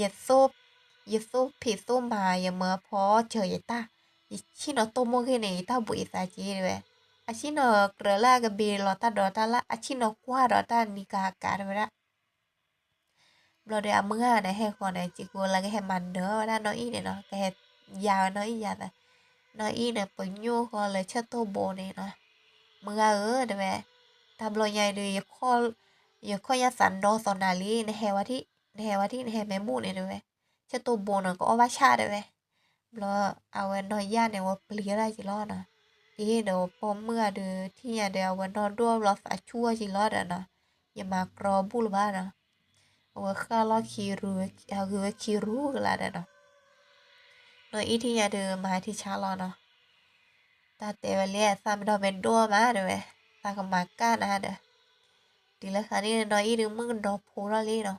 ယသိၣ်ဖံးသိၣ်မၤ ယမၢဖီစၢၤယတၢ်, ယဆ့ၣ်နီၤတိၢ်မိၢ်ဂ့ၢ်န့ၣ် ယတၢ်ဘှံးယသးက့တဲဝဲ. အဆ့ၣ်နီၤကြၢးလၢအကဘ့ၣ်လီၤတၢ်ဒီးတၢ်လၢ အဆ့ၣ်နီၤကွၢ်ဒီးတၢ်နံၤကၤကၤတဲဝဲဒၣ်. ဘျီဒီးအမုၢ်ဂၤန့ၣ် ဟဲဃီၤန့ၣ် စံးကိးလၢကဟဲမၤနၢၤဝဲဒၣ်နီၢ်အံၣ်န့ၣ်နီၤ, ကဟဲယၤဝဲနီၢ်အံၣ်ယၤသး. နီၢ်အံၣ်န့ၣ် ပညိၣ်ဃီလၢဆၢၣ်တိၢ်ဘိန့ၣ်နီၤ, မုၢ်ဂၤဧၢတဲဝဲ, တၢ်ဘျီညါအံၤဒီး ယခီၣ်ညါသးနီၢ်သီနၤလံ, နဟဲဝဲထံၣ်, နဟဲဝဲထံၣ် နဟဲမ့ၢ်ဘူၣ်န့ၣ်တဲဝဲ, ဆၢၣ်တိၢ်ဘိန့ၣ် ကအီၣ်ဘၣ်ဆၣ်တဲဝဲ. ဘျီ အဝဲနီၢ်ယၢ်န့ၣ် ဝဲပျံၤဝဲဒၣ်က့ၤလီၤနီၤ. အ့ဒီးပိာ်မုၣ်ဂၤဒီး ထံၣ်ညါဒီး အဝဲနီၢ်ဒိၣ်ဘျီသးဆူၣ်အီၤက့ၤလီၤဒီးနီၤ, ယမၤကြီဘူၣ်လၢၤဘၣ်နီၤ. အဝဲဃၣ်လီၢ်ခံ ဂုၤဝဲခံရူကလးဒီးနီၤ. နီၢ်အံၣ်ထံၣ်ညါဒီး မၤထံဆါလီၤနီၤ. တၢ်တဲဝဲလၢအသးမ့ၢ်ဒီးမ့ၢ်ဒိၣ်မးတဲဝဲ, သးကမၤကၢ်နၤဒီး တုၤလၢခါန့ၣ်နီၢ်အံၣ်ဒုးမုၣ်ကနီၤဖိထီၣ်လံနီၤ.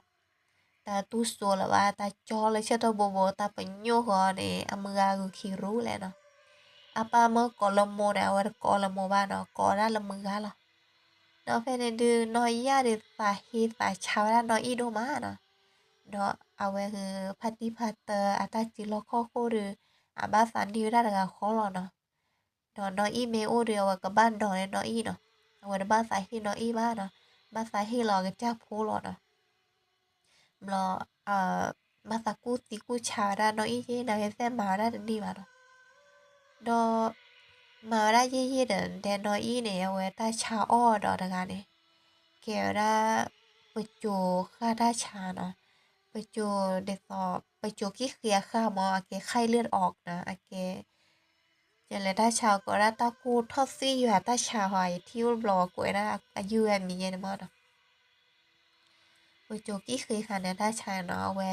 တၢ်တူၢ်စိလၢၤဘၣ် တၢ်ကၠီလၢဆၢၣ်တိၢ်ဘိဘိ တၢ်ပညိၣ်ဃီန့ၣ် အမုၢ်ဂၤဂုၤခံရူလဲၣ်နီၤ. အပၢ်မၢကိးလၢမိၢ်န့ၣ် အဝဲတကိးလၢမိၢ်ဘၣ်နီၤ, ကိးဒၣ်လၢမုၢ်ဂၤလီၤ. ဒီးဖဲန့ၣ်ဒုး နီၢ်ယၢ်ဒုးသးဟ့သးဆါဝဲဒၣ်နီၢ်အံၣ်ဒိၣ်မးနီၤ. ဒီးအဝဲဂုၤဖါတံၢ်ဖါတၢ်အတၢ်စုလီၢ်ခီၣ်ခိၣ်ဒီး အဘၣ်သးန့ၢ်ဝဲဒၣ်တဂၤဃီလီၤနီၤ. ဒီးနီၢ်အံၣ်မ့ၢ်အိၣ်ဒီး အဝဲကဘၣ်နီၤန့ၢ်နီၢ်အံၣ်နီၤ. အဝဲတဘၣ်သးဟ့ၣ်နီၢ်အံၣ်ဘၣ်နီၤ, ဘၣ်သးဟ့ၣ်လီၤအကစၢ်ဖိလီၤနီၤ. ဘျီ ဘၣ်သးကူၣ်သံကူၣ်ဆါဝဲဒၣ်နီၢ်အံၣ်က့ နာ်က့သ့ၣ်မၤဝဲဒၣ်တန့ၢ်ဘၣ်နီၤ. ဒီး မၤဝဲဒၣ်ယံာ်ယံာ်ဒီး တဲနီၢ်အံၣ်န့ၣ် အဝဲတၢ်ဆါအီၣ်ဒီးတဂၤန့ၣ် အကဲဝဲဒၣ် ပစိၤဃၢ်တၢ်ဆါနီၤ, ပစိၤဒ်သိး ပစိၤကံၣ်ဃ့အဃၢ်မး အကဲဃၢ်လၢအီၤနီၤ အကဲ ယလဲၤတၢ်ဆါကိးဝဲဒၣ်တၢ်ကိၢ်ထီၣ်သံယွၤတၢ်ဆါဟီ ယထံၣ်အိၣ်တဘျီကိးဝဲဒၣ်အယုၢ်ဝဲမံၤယဲန့ၣ်မးနီၤ ပစိၤကံၣ်ဃ့ခါန့ၣ် တၢ်ဆါနီၤ အဝဲ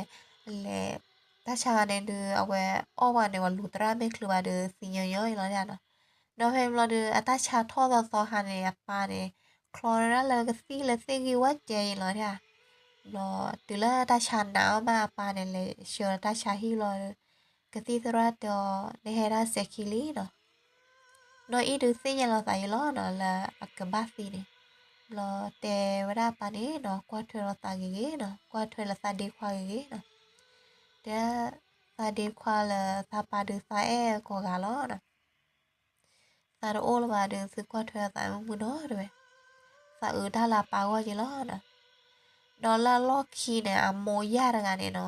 လဲၤ တၢ်ဆါန့ၣ်ဒုး အဝဲအီၣ်ဝဲန့ၣ် ဝဲလူၤသရၣ်မဲာ်ချံဘၣ်ဒီး သံညီညီအံၤလီၤဒၣ်နီၤ. ဒီးဖဲန့ၣ်ဘျီဒုး အတၢ်ဆါထီၣ်သီသီခါန့ၣ် အပၢ်န့ၣ် ချီဝဲဒၣ်လၢကသံၣ်လၢသ့ၣ်ဂံၢ်ဝဲကဲအံၤလီၤဒၣ်. ဘျီ တုၤလၢတၢ်ဆါနးအီၤမး အပၢ်န့ၣ် လဲၤဆှၢတၢ်ဆါဟံၣ်လီၤဒီး ကသံၣ်သရၣ်တဲအီၤ နဟဲဒၣ်စဲးခံလံနီၤ နီၢ်အံၣ်ဒုးသ့ၣ်ညါလီၤသးယံာ်လီၤနီၤ လၢအကဘၣ်သံန့ၣ်, ဘျီတဲဝဲဒၣ်အပၢ်န့ၣ်နီၤ ကွၢ်ထွဲလီၤသးဂ့ၤဂ့ၤနီၤ ကွၢ်ထွဲလၢသးဒ့ခွါဂ့ၤဂ့ၤနီၤ, တဲ သးဒ့ခွါလၢသးပၢ်ဒုးသးအဲၣ်ကိးဂၤလီၤနီၤ, သးတအိၣ်လၢၤဘၣ်ဒီး သုကွၢ်ထွဲလီၤသးမုာ်မုာ်နီၤတဲဝဲ, သးအုးတၢ်လၢအပၢ်ဂီၢ်က့ၤလီၤနီၤ. ဒီးလၢအလီၢ်ခံန့ၣ် အမိၢ်ယၢ်တဂၤန့ၣ်နီၤ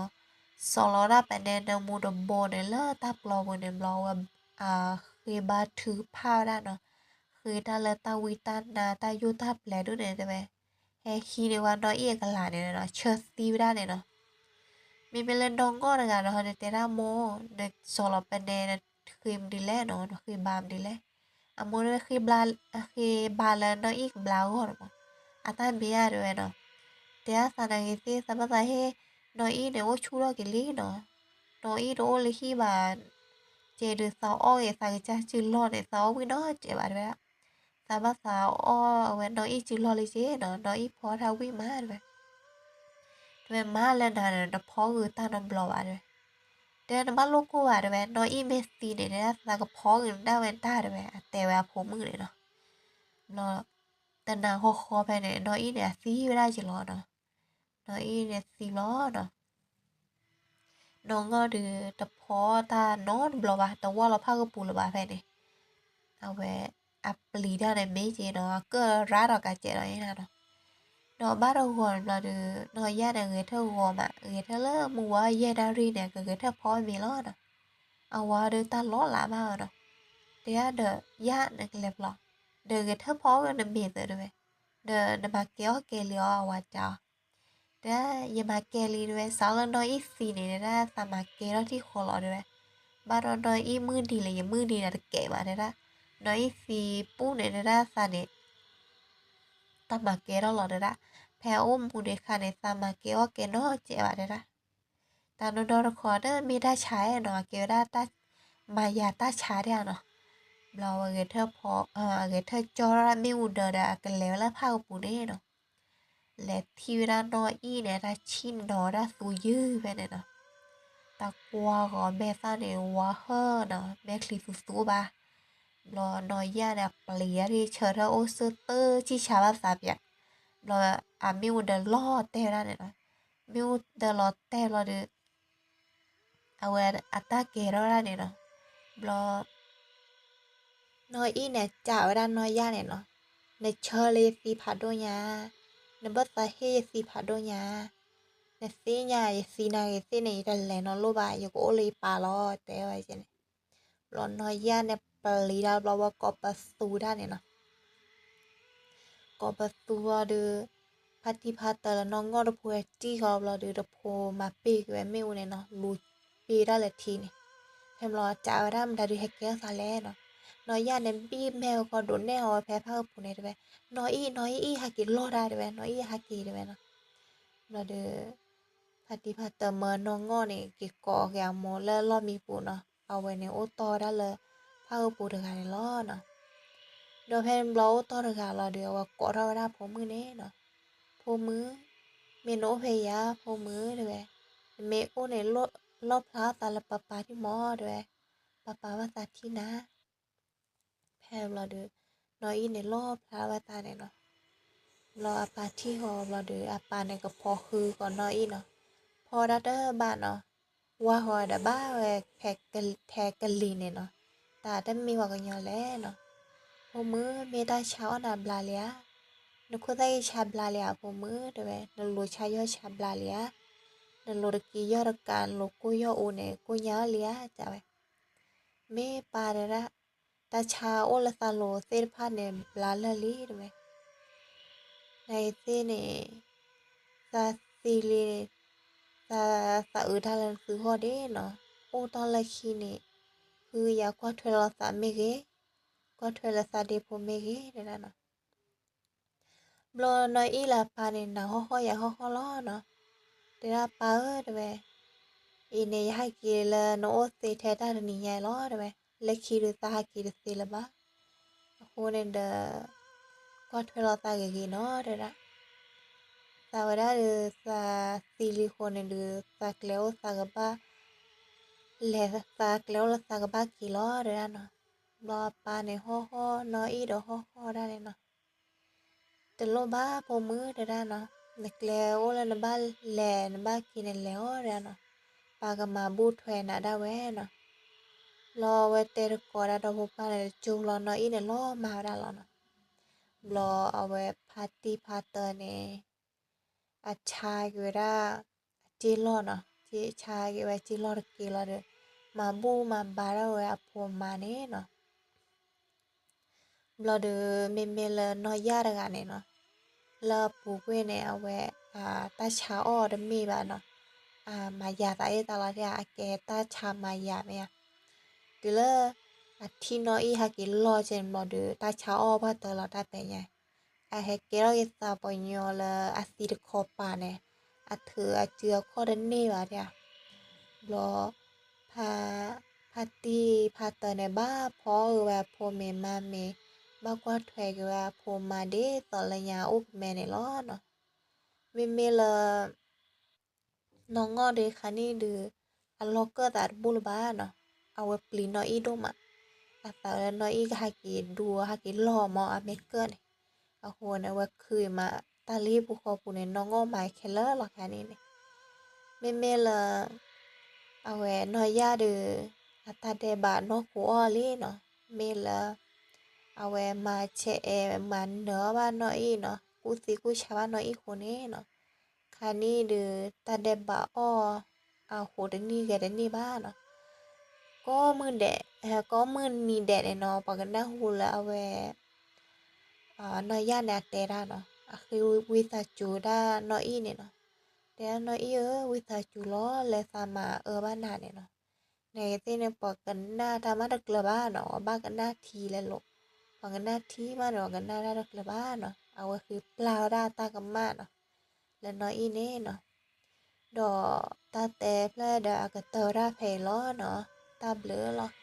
စီၤလီၤဒၣ်ပနဲနၢမူတဘိန့ၣ် လၢတၢ်ပျီပူၤန့ၣ် ဘျီဝဲ အဃ့ဘါထုကဖၣ်ဝဲဒၣ်နီၤ, ဃ့တၢ်လၢတၢ်ဝံတၢ်နါတၢ်ယိၣ်တၢ်ပျဲၤဒ်န့ၣ်တဲဝဲ, ဟဲဟံးန့ၢ်ဝဲနီၢ်အံၣ်အကလၤန့ၣ်နီၤ ဆၢသံဝဲဒၣ်န့ၣ်နီၤ. မ့မ့ၢ်လၢနီၢ်ငီၢ်တဂၤဒီး နတဲဒၣ်မိၢ် နစီၤလီၤပနဲ နဃ့မနုၤလဲၣ်နီၤ နဃ့ဘါမနုၤလဲၣ်. အမိၢ်တဲဝဲ ဃ့ဘါလၢနီၢ်အံၣ်ကဘျါအဂီၢ်န့ၣ်မး, အတၢ်မ့ၢ်ဧါတဲဝဲနီၤ, တဲဒၣ်သးနာ်ဂ့ၤသ့ၣ် သးဘၣ်သးဟ့ၣ် နီၢ်အံၣ်န့ၣ်အိၣ်ဆူၣ်ထီၣ်က့ၤလံနီၤ, နီၢ်အံၣ်တအိၣ်လၢဟံၣ်ဘၣ်, ကဲဒုးသးအီၣ်ဂ့ၤသးကစၢ်စုလီၢ်န့ၣ် သးအီၣ်ဝံၣ်နီတစဲးဘၣ်တဲဝဲဒၣ်, သးဘၣ်သးအီၣ်အဝဲနီၢ်အံၣ်စုလီၢ်လံက့နီၤ နီၢ်အံၣ်ဖီတၢ်ဝံၣ်မးတဲဝဲ တဲဝဲမၤလၢနၤန့ၣ် တဖီဂုာ်တၢ်နီတဘျီဘၣ်တဲဝဲ, တဲနဘၣ်လိၣ်ကိၢ်ဘၣ်တဲဝဲ နီၢ်အံၣ်မ့ၢ်သံန့ၣ် တဲဒၣ်သးကဖီဂုာ်နတၢ်ဝဲတၢ်တဲဝဲ အတဲဝဲအဖိမုၣ်န့ၣ်နီၤ. ဘျီ တနၤဃီဃီဖဲန့ၣ် နီၢ်အံၣ်န့ၣ် အသံဝဲဒၣ်က့ၤလီၤနီၤ, နီၢ်အံၣ်န့ၣ်သံလီၤနီၤ. နီၢ်ငီၢ်ဒုးတဖီတၢ်နီတဘျီဘၣ် တဝၢ်လီၤဖၣ်ကပူၤလၢၤဘၣ်ဖဲန့ၣ်, အဝဲ အပျံၤတၢ်န့ၣ်မ့ၢ်က့နီၤ အကၢၣ်ရၢဒီးကးစဲးဒီးန့ၣ်နီၤ. ဒီးဘၣ်တဂီၤန့ၣ်ဘျီဒုး နီၢ်ယၢ်န့ၣ်ဂဲၤထၢၣ်ဂီၤမး ဂဲၤထၢၣ်လၢမုၢ်ဝါယဲၢ်နၣ်ရံၣ်န့ၣ် ကဂဲၤထၢၣ်ဖီမ့ၤလီၤနီၤ. အဝၤဒုးတၢ်လီၤလးမးနီၤ, တဲဒၣ်ဒီးယၢ်နကလဲၤဘျီ, ဒီးဂဲၤထၢၣ်ဖီဝဲနမ့ၤသၢတဲဝဲ, ဒီးနမၤကဲအီၣ်ကဲလံအီၤ အဝၤကးအီၤ တဲဒၣ် ယမၤကဲလံတဲဝဲ စးလၢနီၢ်အံၣ်သံန့ၣ် တဲဒၣ်သးမၤကဲထီၣ်ထံၣ်ဃီလီၤတဲဝဲ, ဘၣ်ဒီးနီၢ်အံၣ်မုၢ်နံၤလၢ ယမုၢ်နံၤဒီးတကဲဘၣ်တဲဒၣ်, နီၢ်အံၣ်သံပူၤန့ၣ်တဲဒၣ်သးန့ၣ် တၢ်မၤကဲထီၣ်လီၤတဲဒၣ်, ဖဲအအိၣ်မူဒံးအခါန့ၣ် သးမၤကဲအီၣ်ကဲနီတစဲးဘၣ်တဲဒၣ်. တၢ်နီၢ်နီၢ်တခီ တမ့ၢ်တၢ်ဆါနီၤ အကဲဝဲဒၣ်တၢ်မၤယၤတၢ်ဆါဒၣ်နီၤ. ဘျီဝဲဂဲၤထၢၣ်ဖီ ဂဲၤထၢၣ်ကၠီထီၣ်ဒၣ်မ့ၣ်အူဒၢဒီး အကလဲၤဝဲလၢဖၣ်ကပူၤန့ၣ်နီၤ. လဲၤထံၣ်ဝဲဒၣ်နီၢ်အံၣ်န့ၣ် တၢ်ဆံၣ်နီၤဝဲဒၣ်သူယုၢ်ဖဲန့ၣ်နီၤ. တၢ်ကွၢ်ဂီၤမဲာ်သၣ်န့ၣ် ဝါဟၢနီၤ မဲာ်ချံသူသူဘၣ်. ဘျီနီၢ်ယၢ်န့ၣ် အပျံၤဒၣ်ဒ်ဆၢထၢၣ်အိၣ်စၢၢ်တၢ်ဆံၣ်ဆါဘၣ်သးပၠး. ဘျီအမ့ၣ်အူဒၢလီၤတဲာ်ဝဲဒၣ်န့ၣ်နီၤ. မ့ၣ်အူဒၢလီၤတဲာ်ဘျီဒီး အဝဲအတၢ်ကဲထီၣ်ဝဲဒၣ်န့ၣ်နီၤ. ဘျီ နီၢ်အံၣ်န့ၣ် ကးဝဲဒၣ်နီၢ်ယၢ်န့ၣ်နီၤ, နဆၢလၢယသံဖးဒိၣ်ညါ, နဘၣ်သးဟ့ၣ်ယသံဖးဒိၣ်ညါ, နသ့ၣ်ညါယသံနာ်ဂ့ၤသ့ၣ်န့ၣ် ယတလဲၤနီတလိၣ်ဘၣ် ယကအိၣ်လၢယပၢ်လီၤ တဲဝဲန့ၣ်. ဘျီနီၢ်ယၢ်န့ၣ်ပျံၤတၢ်ဘျီဝဲကိးပသူဒၣ်န့ၣ်နီၤ. ကိးပသူဘျီဒီး ဖါတံၢ်ဖါတၢၢ်လၢနီၢ်ငီၢ်တဖိဟဲတံၢ်ဃီဘျီဒီး တဖိမၤပ့ၢ်က့ၤဝဲမ့ၣ်အူန့ၣ်နီၤ လူၤပ့ၢ်တၢ်လၢထံန့ၣ်. ဖဲဘျီကးဝဲဒၣ်မတၤဒုးဟဲကဲထီၣ်သးလဲၣ်နီၤ. နီၢ်ယၢ်န့ၣ်ဘံၣ်မဲာ်ဝဲဃီဒိးနဲၣ်အီၤဝဲဖဲဖၣ်ကပူၤန့ၣ်တဲဝဲ, နီၢ်အံၣ် နီၢ်အံၣ်အံၣ် ဟဲက့ၤလီၤတၢ်တဲဝဲ နီၢ်အံၣ်ဟဲက့ၤတဲဝဲနီၤ. ဘျီဒီး ဖါတံၢ်ဖါတၢၢ်မၢနီၢ်ငီၢ်န့ၣ် က့ၤကိးက့ၤအမိၢ်လၢလီၢ်မံပူၤနီၤ. အဝဲန့ၣ်အိၣ်တီၢ်ဝဲဒၣ်လၢ ဖၣ်ကပူၤတဂၤန့ၣ်လီၤနီၤ. ဒီးဖဲန့ၣ်ဘျီအိၣ်တီၢ်တဂၤလီၤဒီး အဝဲကိးထီၣ်ဝဲဒၣ်ဖိမုၣ်န့ၣ်နီၤ. ဖိမုၣ်, မ့ၢ်နအိၣ်ဖဲယၤ ဖိမုၣ်တဲဝဲ, နမ့ၢ်အိၣ်န့ၣ် လီၣ်ဖျါထီၣ်သးလၢပၢ်ပၢ်ထံၣ်မးတဲဝဲ, ပၢ်ပၢ်ဘၣ်သးထံၣ်နၤ ဖဲဘျီဒီး နီၢ်အံၣ်န့ၣ်လီၣ်ဖျါဝဲသးန့ၣ်နီၤ. ဘျီအပၢ်ထံၣ်ဃီဘျီဒီး အပၢ်န့ၣ်ကဖီဃုာ်ဃီနီၢ်အံၣ်နီၤ. ဖီဒၣ်တဘၣ်နီၤ. ဝါဃီဒီးဘၣ်ဝဲ ထဲကလံၤန့ၣ်နီၤ. တၢ်တမ့ၢ်ပှၤကညီလဲၣ်နီၤ. ဖိမုၣ် မ့ၢ်တၢ်ဆါအီၣ်နၤဘျါလံဧါ. နခိၣ်သၣ်ဂ့ၤဆါဘျါလံဧါ ဖိမုၣ်တဲဝဲ, နလိၤဆါယီၢ်ဆါဘျါလံဧါ. နလိၤတက့ၤယီၢ်တကး နလိၤကိၢ်ယီၢ်အူန့ၣ် ကိၢ်ညါအီၤလံဧါ တဲဝဲ. မ့ၢ်ပၢ်တဲဒၣ်, တၢ်ဆါအိၣ်လၢသးလိၤသ့ၣ်တဖၣ်န့ၣ် ဘျါလၢာ်လံတဲဝဲ. နသ့ၣ်န့ၣ် သးသံလံ, သးသးအုးတၢ်လၢနသုဂီၢ်ဒ့ၣ်နီၤ, အိၣ်တီၢ်လၢခံန့ၣ် ဃုယၤကွၢ်ထွဲလီၤသးမ့ၢ်ဂ့ၤ, ကွၢ်ထွဲလၢသးဒ့ဖိမ့ၢ်ဂ့ၤ တဲဒၣ်နီၤ. ဘျီနီၢ်အံၣ်လၢအပၢ်န့ၣ် နၤဟီၣ်ဟီၣ်ယၤဟီၣ်ဟီၣ်လီၤနီၤ, တဲဒၣ်ပၢ်ဧၢ တဲဝဲ, အံၤန့ၣ် ယဟဲက့ၤလၢနအိၣ်သ့ထဲတၢ်တနံၤညါလီၤ တဲဝဲ, လၢခံဒုးသးဟဲက့ၤတသ့လၢၤဘၣ်. အဃိန့ၣ်ဒီး ကွၢ်ထွဲလီၤသးဂ့ၤဂ့ၤနီၤ တဲဒၣ်. သးဝဲဒၣ်ဒီး သးသံလံအဃိန့ၣ်ဒီး သးကျဲအိၣ်သးကဘၣ် လဲၤ သးကျဲအိၣ်လၢသးကဘၣ်က့ၤလီၤ တဲဒၣ်နီၤ. ဘျီအပၢ်န့ၣ်ဟီၣ်ဟီၣ်နီၢ်အံၣ်ဒီးဟီၣ်ဟီၣ်ဒၣ်န့ၣ်နီၤ. တလိၣ်ဘၣ်ဖိမုၣ် တဲဒၣ်နီၤ, နကျဲအိၣ်လၢနဘၣ်လဲၤ နဘၣ်က့ၤန့ၣ်လဲၤအီၤ တဲဒၣ်နီၤ, ပၢ်ကမၤဘူၣ်ထွဲနၤဒၣ်ဝဲနီၤ. ဘျီအဝဲတဲတကိးဒၣ်ဒီဖိပၢ်န့ၣ် တကၠိဘျီနီၢ်အံၣ်န့ၣ်လီၤမၤဝဲဒၣ်လီၤနီၤ. ဘျီအဝဲဖါတံၢ်ဖါတၢ်န့ၣ် အဆါက့ၤဝဲဒၣ် အစ့လီၢ်နီၤ, ဆါက့ၤဝဲစ့လီၢ်တက့ၢ်လီၤဒီး မၤဘူၣ်မၤဘါထီၣ်ဝဲအဖိအမါန့ၣ်နီၤ. ဘျီဒီး မ့မ့ၢ်လၢနီၢ်ယၣ်တဂၤန့ၣ်နီၤ, လၢအပူၤကွံာ်န့ၣ် အဝဲ တၢ်ဆါအီၣ်တမ့ၢ်ဘၣ်နီၤ, မၤယၤသးအ့ၣ်သးလီၤ အကဲတၢ်ဆါမၤယၤမ့ၢ်ဧါ. တုၤလၢ အထံၣ်နီၢ်အံၣ်ဟဲက့ၤလီၢ်ကဲန့ၣ်ဘျီဒီး တၢ်ဆါအီၣ်ဘၣ်တၢ်လီၤတၢ်ပဲာ်ညါ အဟဲကဲထီၣ်က့ၤသးပှၤညီလၢအသံတခီပၤန့ၣ်, အထုးအစုအခီၣ်တန့ၢ်ဘၣ်ဒၣ်. ဘျီ ဖါတံၢ်ဖါတၢ်န့ၣ် ဘၣ်ဖီအၢဝဲအဖိမ့ၤမါမ့ၤ, ဘၣ်ကွၢ်ထွဲက့ၤဝဲအဖိမါဒ်သိးလၢညါအိၣ်ကမဲန့ၣ်လီၤနီၤ. မ့မ့ၢ်လၢ နီၢ်ငီၢ်ဒီးခါနံၣ်ဒီး အလီၢ်ကၢၣ်သးတဘူၣ်လၢၤဘၣ်နီၤ, အဝဲပျံၤနီၢ်အံၣ်ဒိၣ်မး, အသးလၢနီၢ်အံၣ်ကဟဲက့ၤဒူဟဲက့ၤလီၢ်မ့ၢ်အမ့ၢ်ကၢၣ်န့ၣ်, အဃိန့ၣ် အဝဲခုးမးတၢ်လၢဟံၣ်ပူၤဃီပူၤန့ၣ် နီၢ်ငီၢ်မၤခဲလၢာ်လီၤခါနံၣ်န့ၣ်. မ့မ့ၢ်လၢ အဝဲနီၢ်ယၣ်ဒီး အတၢ်ဒဲးဘးနီၢ်ဃိအီၤလံနီၤ, မ့ၢ်လၢ အဝဲမၤဆဲးအဲၣ်မၤနၢၤအီၣ်ဘၣ်နီၢ်အံၣ်နီၤ, ကူၣ်သံကူၣ်ဆါဘၣ်နီၢ်အံၣ်အဃိန့ၣ်နီၤ, ခါနံၣ်ဒီး တၢ်ဒဲးဘးအီၣ် အဃိတနံၣ်ဂဲၤတနံၣ်ဘၣ်နီၤ. ကိးမုၢ်ဒဲး ကိးမုၢ်နံၤဒဲးန့ၣ်နီၤ ပှၤကနၣ်ဟူလၢအဝဲ နီၢ်ယၣ်န့ၣ်အတဲဒၣ်နီၤ, အဃ့ဝံသးစူၤဒၣ်နီၢ်အံၣ်န့ၣ်နီၤ, တဲဒၣ်နီၢ်အံၣ်ဧၢ ဝံသးစူၤလီၤ လၢသးမၤအၢဘၣ်နၤန့ၣ်နီၤ. နသ့ၣ်န့ၣ် ပှၤကနၣ်တၢ်မးတကျၢၤဘၣ်နီၤ, ပှၤဘၣ်ကနၣ်ထံလဲၤလိာ်, ပှၤကနၣ်ထံမးဒီး ပှၤကနၣ်တၢ်တကျၢၤဘၣ်နီၤ, အဝဲဃ့ပျၢ်ဝဲဒၣ်တၢ်ကမၣ်နီၤ လၢနီၢ်အံၣ်န့ၣ်နီၤ. ဒီးတၢ်တဲဖျၢၣ်ဒီးအကတၢၢ်ဝဲဒၣ်ဖဲအံၤလီၤနီၤ, တၢ်ဘျုးလီၤ.